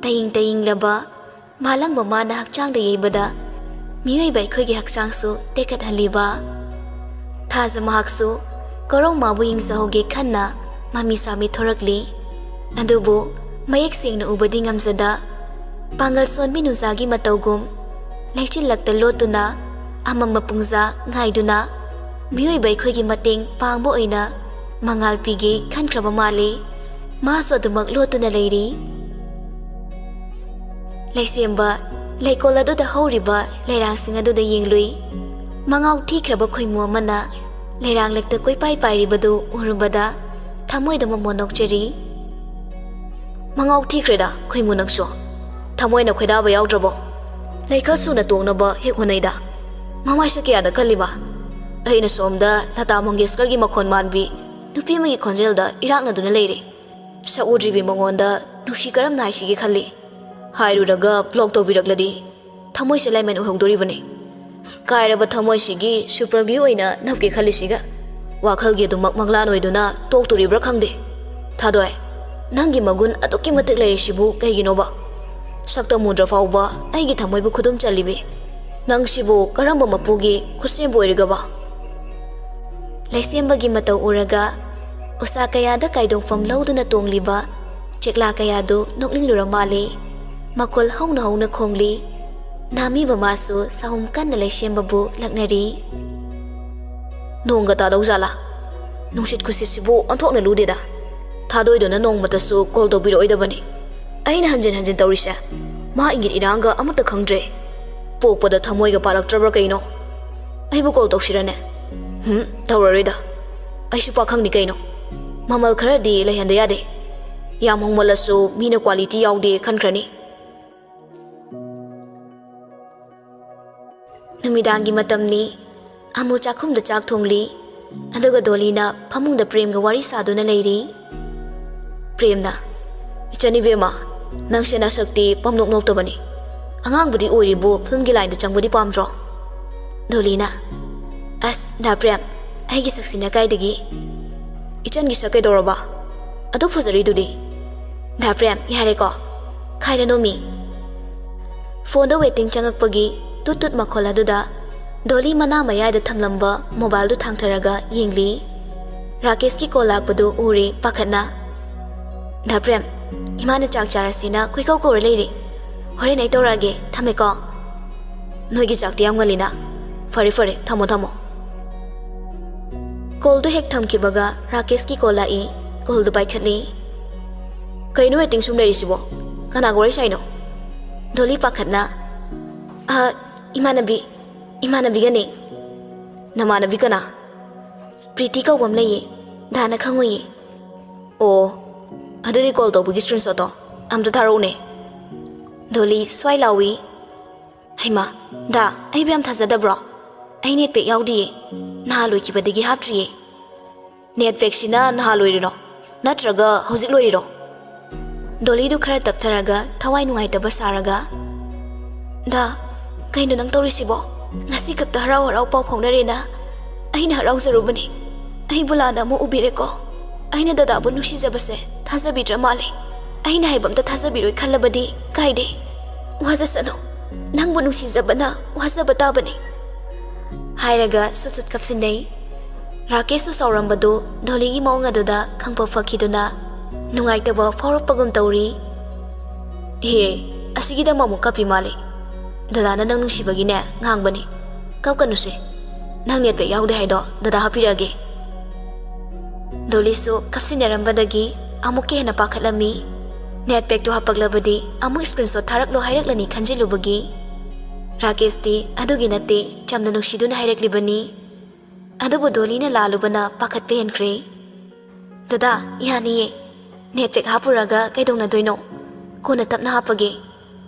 ꯇꯌꯤꯡ ꯇꯌꯤꯡꯂꯕ ꯃꯥꯂꯪ ꯃꯃꯥꯅ ꯍꯛꯆꯥꯡꯗ ꯌꯩꯕꯗ ꯃꯤꯑꯣꯏꯕ ꯑꯩꯈꯣꯏꯒꯤ ꯍꯛꯆꯥꯡꯁꯨ ꯇꯦꯛꯈꯠꯍꯜꯂꯤꯕ꯫ ꯊꯥꯖ ꯃꯍꯥꯛꯁꯨ ꯀꯣꯔꯧꯃꯥꯕꯨ ꯌꯦꯡꯖꯍꯧꯒꯦ ꯈꯟꯅ ꯃꯃꯤ ꯁꯥꯃꯤ ꯊꯣꯔꯛꯂꯤ꯫ ꯑꯗꯨꯕꯨ ꯃꯌꯦꯛ ꯁꯦꯡꯅ ꯎꯕꯗꯤ ꯉꯝꯖꯗ, ꯄꯥꯡꯒꯜ ꯁꯣꯟꯕꯤ ꯅꯨꯡꯖꯥꯒꯤ ꯃꯇꯧꯒꯨꯝ ꯂꯩꯆꯤꯜꯂꯛꯇ ꯂꯣꯠꯇꯨꯅ ꯑꯃꯝꯕ ꯄꯨꯡꯖꯥ ꯉꯥꯏꯗꯨꯅ ꯃꯤꯑꯣꯏꯕ ꯑꯩꯈꯣꯏꯒꯤ ꯃꯇꯦꯡ ꯄꯥꯡꯕ ꯑꯣꯏꯅ ꯃꯉꯥꯜ ꯄꯤꯒꯦ ꯈꯟꯈ꯭ꯔꯕ ꯃꯥꯜꯂꯤ꯫ ꯃꯥꯁꯨ ꯑꯗꯨꯃꯛ ꯂꯣꯠꯇꯨꯅ ꯂꯩꯔꯤ꯫ ꯂꯩꯁꯦꯝꯕ ꯂꯩꯀꯣꯜ ꯑꯗꯨꯗ ꯍꯧꯔꯤꯕ ꯂꯩꯔꯥꯡꯁꯤꯡ ꯑꯗꯨꯗ ꯌꯦꯡꯂꯨꯏ꯫ ꯃꯉꯥꯎ ꯊꯤꯈ꯭ꯔꯕ ꯈꯣꯏꯃꯨ ꯑꯃꯅ ꯂꯩꯔꯥꯡꯂꯛꯇ ꯀꯣꯏꯄꯥꯏ ꯄꯥꯏꯔꯤꯕꯗꯨ ꯎꯔꯨꯕꯗ ꯊꯃꯣꯏꯗ ꯃꯃꯣꯟ ꯅꯣꯛꯆꯔꯤ꯫ "ꯃꯉꯥꯎ ꯊꯤꯈ꯭ꯔꯦꯗ ꯈꯣꯏꯃꯨ ꯅꯪꯁꯨ꯫ ꯊꯃꯣꯏꯅ ꯈꯣꯏꯗꯥꯕ ꯌꯥꯎꯗ꯭ꯔꯕꯣ? ꯂꯩꯈꯜ ꯁꯨꯅ ꯇꯣꯡꯅꯕ ꯍꯦꯛ ꯍꯣꯠꯅꯩꯗ꯫ ꯃꯃꯥꯏꯁꯦ ꯀꯌꯥꯗ ꯀꯜꯂꯤꯕ? ꯑꯩꯅ ꯁꯣꯝꯗ ꯂꯇꯥ ꯃꯪꯒꯦꯁꯀꯔꯒꯤ ꯃꯈꯣꯟ ꯃꯥꯟꯕꯤ ꯅꯨꯄꯤ ꯑꯃꯒꯤ ꯈꯣꯟꯖꯦꯜꯗ ꯏꯔꯥꯛꯅꯗꯨꯅ ꯂꯩꯔꯦ꯫ ꯁꯛꯎꯗ꯭ꯔꯤꯕꯤ ꯃꯉꯣꯟꯗ ꯅꯨꯡꯁꯤ ꯀꯔꯝꯅ ꯍꯥꯏꯁꯤꯒꯦ ꯈꯜꯂꯤ꯫ ꯍꯥꯏꯔꯨꯔꯒ ꯕ꯭ꯂꯣꯛ ꯇꯧꯕꯤꯔꯛꯂꯗꯤ ꯊꯃꯣꯏꯁꯦ ꯂꯥꯏꯃꯟ ꯑꯣꯏꯍꯧꯗꯣꯔꯤꯕꯅꯤ꯫ ꯀꯥꯏꯔꯕ ꯊꯃꯣꯏꯁꯤꯒꯤ ꯁꯨꯄꯔ ꯒ꯭ꯂꯨ ꯑꯣꯏꯅ ꯅꯞꯀꯦ ꯈꯜꯂꯤꯁꯤꯒ ꯋꯥꯈꯜꯒꯤ ꯑꯗꯨꯃꯛ ꯃꯪꯂꯥꯟ ꯑꯣꯏꯗꯨꯅ ꯇꯣꯛꯇꯣꯔꯤꯕ꯭ꯔꯥ ꯈꯪꯗꯦ꯫ ꯊꯥꯗꯣꯏ, ꯅꯪꯒꯤ ꯃꯒꯨꯟ ꯑꯗꯨꯛꯀꯤ ꯃꯇꯤꯛ ꯂꯩꯔꯤꯁꯤꯕꯨ ꯀꯩꯒꯤꯅꯣꯕ? ꯁꯛꯇꯝ ꯎꯗ꯭ꯔ ꯐꯥꯎꯕ ꯑꯩꯒꯤ ꯊꯃꯣꯏꯕꯨ ꯈꯨꯗꯨꯝ ꯆꯜꯂꯤꯕꯤ꯫ ꯅꯪꯁꯤꯕꯨ ꯀꯔꯝꯕ ꯃꯄꯨꯒꯤ ꯈꯨꯠꯁꯦꯝꯕ ꯑꯣꯏꯔꯤꯒꯕ? ꯂꯩꯁꯦꯝꯕꯒꯤ ꯃꯇꯧ ꯎꯔꯒ ꯎꯁꯥ ꯀꯌꯥꯗ ꯀꯥꯏꯗꯣꯡꯐꯝ ꯂꯧꯗꯨꯅ ꯇꯣꯡꯂꯤꯕ ꯆꯦꯛꯂꯥ ꯀꯌꯥꯗꯨ ꯅꯣꯛꯅꯤꯡꯂꯨꯔ ꯃꯥꯜꯂꯤ꯫ ꯃꯈꯣꯜ ꯍꯧꯅ ꯍꯧꯅ ꯈꯣꯡꯂꯤ꯫ ꯅꯥꯃꯤꯕ ꯃꯥꯁꯨ ꯁꯥꯍꯨꯝ ꯀꯟꯅ ꯂꯩꯁꯦꯝꯕꯕꯨ ꯂꯛꯅꯔꯤ꯫ ꯅꯣꯡꯒ ꯇꯥꯗꯧ ꯖꯥꯠꯂꯥ? ꯅꯨꯡꯁꯤꯠ ꯈꯨꯁꯤꯠꯁꯤꯕꯨ ꯑꯣꯟꯊꯣꯛꯅ ꯂꯨꯗꯦꯗ꯫ ꯊꯥꯗꯣꯏꯗꯨꯅ ꯅꯣꯡꯃꯇꯁꯨ ꯀꯣꯜ ꯇꯧꯕꯤꯔꯛꯑꯣꯏꯗꯕꯅꯤ꯫ ꯑꯩꯅ ꯍꯟꯖꯤꯟ ꯍꯟꯖꯤꯟ ꯇꯧꯔꯤꯁꯦ, ꯃꯥ ꯏꯪꯒꯤꯠ ꯏꯔꯥꯡꯒ ꯑꯃꯠꯇ ꯈꯪꯗ꯭ꯔꯦ꯫ ꯄꯣꯛꯄꯗ ꯊꯃꯣꯏꯒ ꯄꯥꯜꯂꯛꯇ꯭ꯔꯕ꯭ꯔꯥ ꯀꯩꯅꯣ? ꯑꯩꯕꯨ ꯀꯣꯜ ꯇꯧꯁꯤꯔꯅꯦ? ꯍꯨꯝ, ꯇꯧꯔꯔꯣꯏꯗ꯫ ꯑꯩꯁꯨ ꯄꯥꯈꯪꯅꯤ ꯀꯩꯅꯣ꯫ ꯃꯃꯜ ꯈꯔꯗꯤ ꯂꯩꯍꯟꯗ ꯌꯥꯗꯦ꯫ ꯌꯥꯝ ꯍꯣꯡꯃꯜꯂꯁꯨ ꯃꯤꯅ ꯀ꯭ꯋꯥꯂꯤꯇꯤ ꯌꯥꯎꯗꯦ ꯈꯟꯈ꯭ꯔꯅꯤ꯫ ꯅꯨꯃꯤꯗꯥꯡꯒꯤ ꯃꯇꯝꯅꯤ꯫ ꯑꯃꯨ ꯆꯥꯛꯈꯨꯝꯗ ꯆꯥꯛ ꯊꯣꯡꯂꯤ꯫ ꯑꯗꯨꯒ ꯗꯣꯂꯤꯅ ꯐꯃꯨꯡꯗ ꯄ꯭ꯔꯦꯝꯒ ꯋꯥꯔꯤ ꯁꯥꯗꯨꯅ ꯂꯩꯔꯤ꯫ ꯄ꯭ꯔꯦꯝꯅ, "ꯏꯆꯟ ꯏꯕꯦꯝꯃ, ꯅꯪꯁꯦ ꯅꯁꯛꯇꯤ ꯄꯪꯅꯣꯛ ꯅꯣꯛꯇꯕꯅꯤ꯫ ꯑꯉꯥꯡꯕꯨꯗꯤ ꯑꯣꯏꯔꯤꯕꯨ ꯐꯤꯂꯝꯒꯤ ꯂꯥꯏꯟꯗ ꯆꯪꯕꯗꯤ ꯄꯥꯝꯗ꯭ꯔꯣ?" ꯗꯣꯂꯤꯅ, "ꯑꯁ, ꯗꯥ ꯄ꯭ꯔꯦꯝ, ꯑꯩꯒꯤ ꯁꯛꯁꯤꯅ ꯀꯥꯏꯗꯒꯤ?" "ꯏꯆꯟꯒꯤ ꯁꯛ ꯀꯩꯗꯧꯔꯕ? ꯑꯗꯨꯛ ꯐꯖꯔꯤꯗꯨꯗꯤ?" "ꯗꯥ ꯄ꯭ꯔꯦꯝ, ꯌꯥꯔꯦꯀꯣ? ꯈꯥꯏꯔꯅꯣꯃꯤ?" ꯐꯣꯟꯗ ꯋꯦꯇꯤꯡ ꯆꯪꯉꯛꯄꯒꯤ ꯇꯨꯠ ꯇꯨꯠ ꯃꯈꯣꯜ ꯑꯗꯨꯗ ꯗꯣꯂꯤ ꯃꯅꯥ ꯃꯌꯥꯏꯗ ꯊꯝꯂꯝꯕ ꯃꯣꯕꯥꯏꯜꯗꯨ ꯊꯥꯡꯊꯔꯒ ꯌꯦꯡꯂꯤ꯫ ꯔꯥꯀꯦꯁꯀꯤ ꯀꯣꯜ ꯂꯥꯛꯄꯗꯨ ꯎꯔꯦ ꯄꯥꯈꯠꯅ꯫ "ꯗꯥ ꯄ꯭ꯔꯦꯝ, ꯏꯃꯥꯅ ꯆꯥꯛ ꯆꯥꯔꯁꯤꯅ ꯀꯣꯏꯀꯧ ꯀꯧꯔ ꯂꯩꯔꯦ꯫ ꯍꯣꯔꯦꯟ ꯑꯩ ꯇꯧꯔꯛꯑꯒꯦ, ꯊꯝꯃꯦꯀꯣ꯫" "ꯅꯣꯏꯒꯤ ꯆꯥꯛꯇꯤ ꯌꯥꯝ ꯉꯜꯂꯤꯅ꯫ ꯐꯔꯦ ꯐꯔꯦ, ꯊꯝꯃꯣ ꯊꯝꯃꯣ꯫" ꯀꯣꯜꯗꯨ ꯍꯦꯛ ꯊꯝꯈꯤꯕꯒ ꯔꯥꯀꯦꯁꯀꯤ ꯀꯣꯜ ꯂꯥꯛꯏ꯫ ꯀꯣꯜꯗꯨ ꯄꯥꯏꯈꯠꯂꯤ꯫ "ꯀꯩꯅꯣ ꯋꯦꯇꯤꯡ ꯁꯨꯝ ꯂꯩꯔꯤꯁꯤꯕꯣ? ꯀꯅꯥꯒ ꯋꯥꯔꯤ ꯁꯥꯏꯅꯣ?" ꯗꯣꯂꯤ ꯄꯥꯈꯠꯅ, "ꯑ, ꯏꯃꯥꯟꯅꯕꯤ, ꯏꯃꯥꯟꯅꯕꯤꯒꯅꯦ꯫" "ꯅꯃꯥꯟꯅꯕꯤ ꯀꯅꯥ?" "ꯄ꯭ꯔꯤꯇꯤ ꯀꯧꯕ ꯑꯃ ꯂꯩꯌꯦ, ꯗꯥꯅ ꯈꯪꯉꯣꯏꯌꯦ꯫" "ꯑꯣ, ꯑꯗꯨꯗꯤ ꯀꯣꯜ ꯇꯧꯕꯒꯤ ꯁ꯭ꯀ꯭ꯔꯤꯟꯁꯣꯠꯇꯣ ꯑꯝꯇ ꯊꯥꯔꯛꯎꯅꯦ꯫" ꯗꯣꯂꯤ ꯁ꯭ꯋꯥꯏ ꯂꯥꯎꯏ꯫ "ꯍꯩꯃꯥ, ꯗꯥ, ꯑꯩꯕꯨ ꯌꯥꯝ ꯊꯥꯖꯗꯕ꯭ꯔꯣ? ꯑꯩ ꯅꯦꯠ ꯄꯦꯛ ꯌꯥꯎꯗꯤꯌꯦ, ꯅꯍꯥꯟ ꯂꯣꯏꯈꯤꯕꯗꯒꯤ ꯍꯥꯞꯇ꯭ꯔꯤꯌꯦ꯫" "ꯅꯦꯠ ꯄꯦꯛꯁꯤꯅ ꯅꯍꯥꯟ ꯂꯣꯏꯔꯤꯔꯣ? ꯅꯠꯇ꯭ꯔꯒ ꯍꯧꯖꯤꯛ ꯂꯣꯏꯔꯤꯔꯣ?" ꯗꯣꯂꯤꯗꯨ ꯈꯔ ꯇꯞꯊꯔꯒ ꯊꯋꯥꯏ ꯅꯨꯡꯉꯥꯏꯇꯕ ꯁꯥꯔꯒ, "ꯗꯥ, ꯀꯩꯅꯣ ꯅꯪ ꯇꯧꯔꯤꯁꯤꯕꯣ? ꯉꯁꯤ ꯈꯛꯇ ꯍꯔꯥꯎ ꯍꯔꯥꯎ ꯄꯥꯎ ꯐꯥꯎꯅꯔꯦꯅ ꯑꯩꯅ ꯍꯔꯥꯎꯖꯔꯨꯕꯅꯤ꯫ ꯑꯩꯕꯨ ꯂꯥꯟꯅ ꯑꯃꯨꯛ ꯎꯕꯤꯔꯦꯀꯣ꯫ ꯑꯩꯅ ꯗꯗꯥꯕꯨ ꯅꯨꯡꯁꯤꯖꯕꯁꯦ ꯊꯥꯖꯕꯤꯗ꯭ꯔ ꯃꯥꯜꯂꯦ꯫ ꯑꯩꯅ ꯍꯥꯏꯕ ꯑꯝꯇ ꯊꯥꯖꯕꯤꯔꯣꯏ ꯈꯜꯂꯕꯗꯤ ꯀꯥꯏꯗꯦ꯫ ꯋꯥꯖꯁꯅꯨ꯫ ꯅꯪꯕꯨ ꯅꯨꯡꯁꯤꯖꯕꯅ ꯋꯥꯖꯕ ꯇꯥꯕꯅꯤ"꯫ ꯍꯥꯏꯔꯒ ꯁꯨꯠ ꯁꯨꯠ ꯀꯞꯁꯤꯟꯅꯩ꯫ ꯔꯥꯀꯦꯁꯁꯨ ꯁꯥꯎꯔꯝꯕꯗꯨ ꯗꯣꯂꯤꯒꯤ ꯃꯑꯣꯡ ꯑꯗꯨꯗ ꯈꯪꯐ ꯐꯈꯤꯗꯨꯅ ꯅꯨꯡꯉꯥꯏꯇꯕ ꯐꯥꯎꯔꯛꯄꯒꯨꯝ ꯇꯧꯔꯤ꯫ "ꯏꯍꯦ, ꯑꯁꯤꯒꯤꯗꯃꯛ ꯑꯃꯨꯛ ꯀꯞꯄꯤ ꯃꯥꯜꯂꯤ꯫ ꯗꯗꯥꯅ ꯅꯪ ꯅꯨꯡꯁꯤꯕꯒꯤꯅꯦ ꯉꯥꯡꯕꯅꯤ꯫ ꯀꯞꯀꯅꯨꯁꯦ꯫ ꯅꯪ ꯅꯦꯠꯄꯦꯛ ꯌꯥꯎꯗꯦ ꯍꯥꯏꯗꯣ ꯗꯗꯥ ꯍꯥꯞꯄꯤꯔꯛꯑꯒꯦ"꯫ ꯗꯣꯂꯤꯁꯨ ꯀꯞꯁꯤꯟꯅꯔꯝꯕꯗꯒꯤ ꯑꯃꯨꯛꯀ ꯍꯦꯟꯅ ꯄꯥꯈꯠꯂꯝꯃꯤ꯫ ꯅꯦꯠꯄꯦꯛꯇꯣ ꯍꯥꯞꯄꯛꯂꯕꯗꯤ ꯑꯃꯨꯛ ꯁ꯭ꯀ꯭ꯔꯤꯟꯁꯣꯠ ꯊꯥꯔꯛꯂꯣ ꯍꯥꯏꯔꯛꯂꯅꯤ ꯈꯟꯖꯤꯜꯂꯨꯕꯒꯤ꯫ ꯔꯥꯀꯦꯁꯇꯤ ꯑꯗꯨꯒꯤ ꯅꯠꯇꯦ, ꯆꯝꯅ ꯅꯨꯡꯁꯤꯗꯨꯅ ꯍꯥꯏꯔꯛꯂꯤꯕꯅꯤ꯫ ꯑꯗꯨꯕꯨ ꯗꯣꯂꯤꯅ ꯂꯥꯜꯂꯨꯕꯅ ꯄꯥꯈꯠꯄ ꯍꯦꯟꯈ꯭ꯔꯦ꯫ "ꯗꯗꯥ, ꯌꯥꯅꯤꯌꯦ꯫ ꯅꯦꯠꯄꯦꯛ ꯍꯥꯞꯄꯨꯔꯒ ꯀꯩꯗꯧꯅꯗꯣꯏꯅꯣ? ꯀꯣꯟꯅ ꯇꯞꯅ ꯍꯥꯞꯄꯒꯦ꯫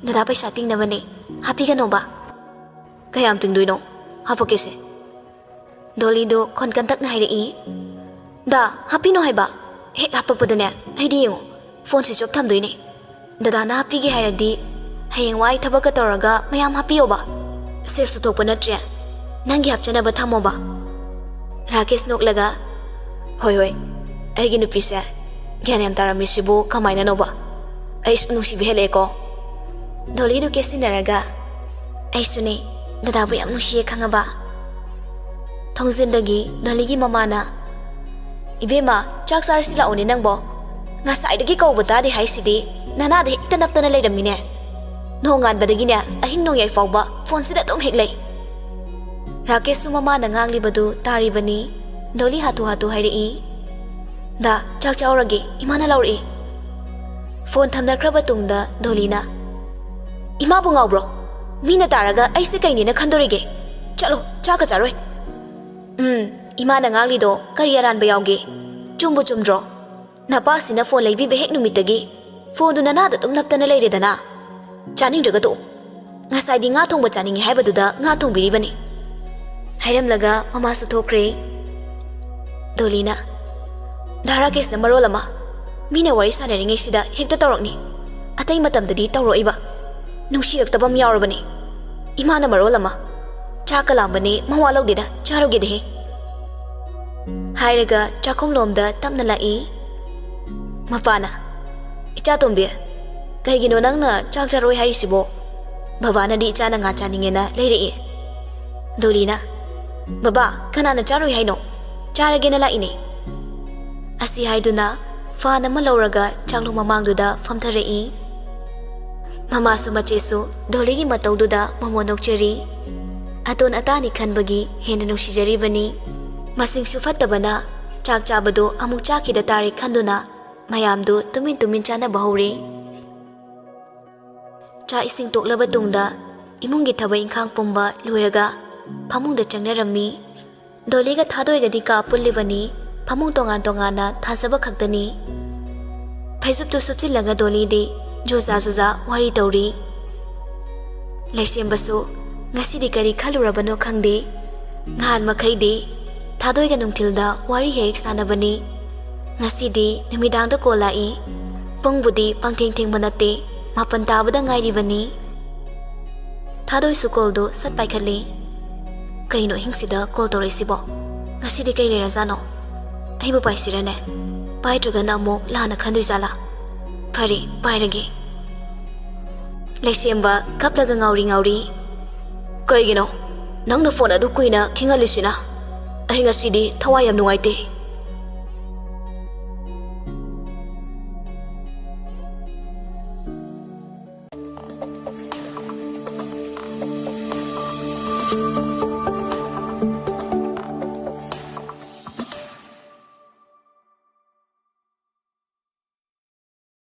ꯗꯗꯥ ꯄꯩꯁꯥ ꯇꯤꯡꯅꯕꯅꯦ꯫ ꯍꯥꯞꯄꯤꯒꯅꯣꯕ"꯫ "ꯀꯌꯥꯝ ꯇꯤꯡꯗꯣꯏꯅꯣ? ꯍꯥꯞꯄꯛꯀꯦꯁꯦ"꯫ ꯗꯣꯂꯤꯗꯨ ꯈꯣꯟ ꯀꯟꯇꯛꯅ ꯍꯥꯏꯔꯛꯏ꯫ "ꯗꯥ, ꯍꯥꯞꯄꯤꯅꯣ ꯍꯥꯏꯕ꯫ ꯍꯦꯛ ꯍꯥꯞꯄꯛꯄꯗꯅꯦ, ꯑꯩꯗꯤ ꯌꯦꯡꯉꯣ, ꯐꯣꯟ ꯁ꯭ꯋꯤꯆ ꯑꯣꯐ ꯊꯝꯗꯣꯏꯅꯦ꯫ ꯗꯗꯥꯅ ꯍꯥꯞꯄꯤꯒꯦ ꯍꯥꯏꯔꯗꯤ ꯍꯌꯦꯡꯋꯥꯏ ꯊꯕꯛꯀ ꯇꯧꯔꯒ ꯃꯌꯥꯝ ꯍꯥꯞꯄꯤꯌꯣꯕ꯫ ꯁꯦꯜꯁꯨ ꯊꯣꯛꯄ ꯅꯠꯇ꯭ꯔꯦ꯫ ꯅꯪꯒꯤ ꯍꯥꯞꯆꯅꯕ ꯊꯝꯃꯣꯕ"꯫ ꯔꯥꯀꯦꯁ ꯅꯣꯛꯂꯒ, "ꯍꯣꯏ, ꯍꯣꯏ, ꯑꯩꯒꯤ ꯅꯨꯄꯤꯁꯦ ꯒ꯭ꯌꯥꯟ ꯌꯥꯝ ꯇꯥꯔꯝꯃꯤꯁꯤꯕꯨ ꯀꯃꯥꯏꯅꯅꯣꯕ? ꯑꯩꯁꯨ ꯅꯨꯡꯁꯤꯕ ꯍꯦꯜꯂꯛꯑꯦꯀꯣ"꯫ ꯗꯣꯂꯤꯗꯨ ꯀꯦꯁꯤꯟꯅꯔꯒ, "ꯑꯩꯁꯨꯅꯦ, ꯗꯗꯥꯕꯨ ꯌꯥꯝ ꯅꯨꯡꯁꯤꯌꯦ ꯈꯪꯉꯕ"꯫ ꯊꯣꯡꯖꯤꯟꯗꯒꯤ ꯗꯣꯂꯤꯒꯤ ꯃꯃꯥꯅ, "ꯏꯕꯦꯝꯃ, ꯆꯥꯛ ꯆꯥꯔꯁꯤ ꯂꯥꯛꯑꯣꯅꯦ ꯅꯪꯕꯣ꯫ ꯉꯁꯥꯏꯗꯒꯤ ꯀꯧꯕ ꯇꯥꯗꯦ ꯍꯥꯏꯁꯤꯗꯤ, ꯅꯅꯥꯗ ꯍꯦꯛꯇ ꯅꯞꯇꯅ ꯂꯩꯔꯝꯃꯤꯅꯦ꯫ ꯅꯣꯡꯉꯥꯟꯕꯗꯒꯤꯅꯦ, ꯑꯍꯤꯡ ꯅꯣꯡꯌꯥꯏ ꯐꯥꯎꯕ ꯐꯣꯟꯁꯤꯗ ꯑꯗꯨꯝ ꯍꯦꯛ ꯂꯩ"꯫ ꯔꯥꯀꯦꯁꯁꯨ ꯃꯃꯥꯅ ꯉꯥꯡꯂꯤꯕꯗꯨ ꯇꯥꯔꯤꯕꯅꯤ꯫ ꯗꯣꯂꯤ ꯍꯥꯊꯨ ꯍꯥꯊꯨ ꯍꯥꯏꯔꯛꯏ, "ꯗꯥ, ꯆꯥꯛ ꯆꯥꯎꯔꯒꯦ, ꯏꯃꯥꯅ ꯂꯧꯔꯛꯏ"꯫ ꯐꯣꯟ ꯊꯝꯅꯈ꯭ꯔꯕ ꯇꯨꯡꯗ ꯗꯣꯂꯤꯅ, "ꯏꯃꯥꯕꯨ ꯉꯥꯎꯕ꯭ꯔꯣ? ꯃꯤꯅ ꯇꯥꯔꯒ ꯑꯩꯁꯦ ꯀꯩꯅꯦꯅ ꯈꯟꯗꯣꯔꯤꯒꯦ? ꯆꯠꯂꯣ, ꯆꯥꯛꯀ ꯆꯥꯔꯣꯏ"꯫ "ꯎꯝ, ꯏꯃꯥꯅ ꯉꯥꯡꯂꯤꯗꯣ ꯀꯔꯤ ꯑꯔꯥꯟꯕ ꯌꯥꯎꯒꯦ? ꯆꯨꯝꯕꯨ ꯆꯨꯝꯗ꯭ꯔꯣ? ꯅꯄꯥꯁꯤꯅ ꯐꯣꯟ ꯂꯩꯕꯤꯕ ꯍꯦꯛ ꯅꯨꯃꯤꯠꯇꯒꯤ ꯐꯣꯟꯗꯨ ꯅꯅꯥꯗ ꯑꯗꯨꯝ ꯅꯞꯇꯅ ꯂꯩꯔꯦꯗꯅ꯫ ꯆꯥꯅꯤꯡꯗ꯭ꯔꯒ ꯇꯣꯛꯎ꯫ ꯉꯁꯥꯏꯗꯤ ꯉꯥ ꯊꯣꯡꯕ ꯆꯥꯅꯤꯡꯉꯤ ꯍꯥꯏꯕꯗꯨꯗ ꯉꯥ ꯊꯣꯡꯕꯤꯔꯤꯕꯅꯤ"꯫ ꯍꯥꯏꯔꯝꯂꯒ ꯃꯃꯥꯁꯨ ꯊꯣꯛꯈ꯭ꯔꯦ꯫ ꯗꯣꯂꯤꯅ, "ꯗꯥ ꯔꯥꯀꯦꯁꯅ ꯃꯔꯣꯜ ꯑꯃ"꯫ ꯃꯤꯅ ꯋꯥꯔꯤ ꯁꯥꯟꯅꯔꯤꯉꯩꯁꯤꯗ ꯍꯦꯛꯇ ꯇꯧꯔꯛꯅꯤ꯫ ꯑꯇꯩ ꯃꯇꯝꯗꯗꯤ ꯇꯧꯔꯛꯏꯕ꯫ ꯅꯨꯡꯁꯤꯔꯛꯇꯕ ꯑꯃ ꯌꯥꯎꯔꯕꯅꯤ꯫ ꯏꯃꯥꯅ ꯃꯔꯣꯜ ꯑꯃ꯫ "ꯆꯥꯛꯀ ꯂꯥꯝꯕꯅꯦ, ꯃꯋꯥ ꯂꯧꯗꯦꯗ, ꯆꯥꯔꯨꯒꯦꯗꯍꯦ" ꯍꯥꯏꯔꯒ ꯆꯥꯛꯈꯨꯝꯂꯣꯝꯗ ꯇꯞꯅ ꯂꯥꯛꯏ꯫ ꯃꯄꯥꯅ, "ꯏꯆꯥ ꯇꯣꯝꯕꯤ, ꯀꯩꯒꯤꯅꯣ ꯅꯪꯅ ꯆꯥꯛ ꯆꯥꯔꯣꯏ ꯍꯥꯏꯔꯤꯁꯤꯕꯣ? ꯕꯕꯥꯅꯗꯤ ꯏꯆꯥꯅ ꯉꯥ ꯆꯥꯅꯤꯡꯉꯦꯅ ꯂꯩꯔꯛꯏ"꯫ ꯗꯣꯂꯤꯅ, "ꯕꯕꯥ, ꯀꯅꯥꯅ ꯆꯥꯔꯣꯏ ꯍꯥꯏꯅꯣ? ꯆꯥꯔꯒꯦꯅ ꯂꯥꯛꯏꯅꯦ" ꯑꯁꯤ ꯍꯥꯏꯗꯨꯅ ꯐꯥꯟ ꯑꯃ ꯂꯧꯔꯒ ꯆꯥꯛꯂꯨ ꯃꯃꯥꯡꯗꯨꯗ ꯐꯝꯊꯔꯛꯏ꯫ ꯃꯃꯥꯁꯨ ꯃꯆꯦꯁꯨ ꯗꯣꯂꯤꯒꯤ ꯃꯇꯧꯗꯨꯗ ꯃꯃꯣꯟ ꯅꯣꯛꯆꯔꯤ꯫ ꯑꯇꯣꯟ ꯑꯇꯥꯅꯤ ꯈꯟꯕꯒꯤ ꯍꯦꯟꯅ ꯅꯨꯡꯁꯤꯖꯔꯤꯕꯅꯤ꯫ ꯃꯁꯤꯡꯁꯨ ꯐꯠꯇꯕꯅ ꯆꯥꯛ ꯆꯥꯕꯗꯨ ꯑꯃꯨꯛ ꯆꯥꯈꯤꯗ ꯇꯥꯔꯦ ꯈꯟꯗꯨꯅ ꯃꯌꯥꯝꯗꯨ ꯇꯨꯃꯤꯟ ꯇꯨꯃꯤꯟ ꯆꯥꯅꯕ ꯍꯧꯔꯦ꯫ ꯆꯥꯛ ꯏꯁꯤꯡ ꯇꯣꯛꯂꯕ ꯇꯨꯡꯗ ꯏꯃꯨꯡꯒꯤ ꯊꯕꯛ ꯏꯪꯈꯥꯡ ꯄꯨꯝꯕ ꯂꯣꯏꯔꯒ ꯐꯃꯨꯡꯗ ꯆꯪꯅꯔꯝꯃꯤ꯫ ꯗꯣꯂꯤꯒ ꯊꯥꯗꯣꯏꯒꯗꯤ ꯀꯥ ꯄꯨꯜꯂꯤꯕꯅꯤ, ꯐꯃꯨꯡ ꯇꯣꯉꯥꯟ ꯇꯣꯉꯥꯟꯅ ꯊꯥꯖꯕ ꯈꯛꯇꯅꯤ꯫ ꯐꯩꯖꯨꯞꯇꯨ ꯁꯨꯞꯆꯤꯜꯂꯒ ꯗꯣꯂꯤꯗꯤ ꯖꯨꯖꯥ ꯖꯨꯖꯥ ꯋꯥꯔꯤ ꯇꯧꯔꯤ꯫ ꯂꯩꯁꯦꯝꯕꯁꯨ ꯉꯁꯤꯗꯤ ꯀꯔꯤ ꯈꯜꯂꯨꯔꯕꯅꯣ ꯈꯪꯗꯦ꯫ ꯉꯍꯥꯟ ꯃꯈꯩꯗꯤ ꯊꯥꯗꯣꯏꯒ ꯅꯨꯡꯊꯤꯜꯗ ꯋꯥꯔꯤ ꯍꯦꯛ ꯍꯦꯛ ꯁꯥꯟꯅꯕꯅꯤ꯫ ꯉꯁꯤꯗꯤ ꯅꯨꯃꯤꯗꯥꯡꯗ ꯀꯣꯜ ꯂꯥꯛꯏ꯫ ꯄꯨꯡꯕꯨꯗꯤ ꯄꯪꯊꯦꯡ ꯊꯦꯡꯕ ꯅꯠꯇꯦ, ꯃꯥꯄꯟ ꯇꯥꯕꯗ ꯉꯥꯏꯔꯤꯕꯅꯤ꯫ ꯊꯥꯗꯣꯏꯁꯨ ꯀꯣꯜꯗꯨ ꯁꯠ ꯄꯥꯏꯈꯠꯂꯤ꯫ "ꯀꯩꯅꯣ ꯑꯍꯤꯡꯁꯤꯗ ꯀꯣꯜ ꯇꯧꯔꯛꯏꯁꯤꯕꯣ? ꯉꯁꯤꯗꯤ ꯀꯩ ꯂꯩꯔꯖꯥꯠꯅꯣ? ꯑꯩꯕꯨ ꯄꯥꯏꯁꯤꯔꯅꯦ? ꯄꯥꯏꯗ꯭ꯔꯒꯅ ꯑꯃꯨꯛ ꯂꯥꯟꯅ ꯈꯟꯗꯣꯏ ꯖꯥꯠꯂꯥ? ꯐꯔꯦ, ꯄꯥꯏꯔꯒꯦ"꯫ ꯂꯩꯁꯦꯝꯕ ꯀꯞꯂꯒ ꯉꯥꯎꯔꯤ ꯉꯥꯎꯔꯤ꯫ "ꯀꯩꯒꯤꯅꯣ ꯅꯪꯅ ꯐꯣꯟ ꯑꯗꯨ ꯀꯨꯏꯅ ꯈꯤꯡꯍꯜꯂꯤꯁꯤꯅ? ꯑꯩ ꯉꯁꯤꯗꯤ ꯊꯋꯥꯏ ꯌꯥꯝ ꯅꯨꯡꯉꯥꯏꯇꯦ"꯫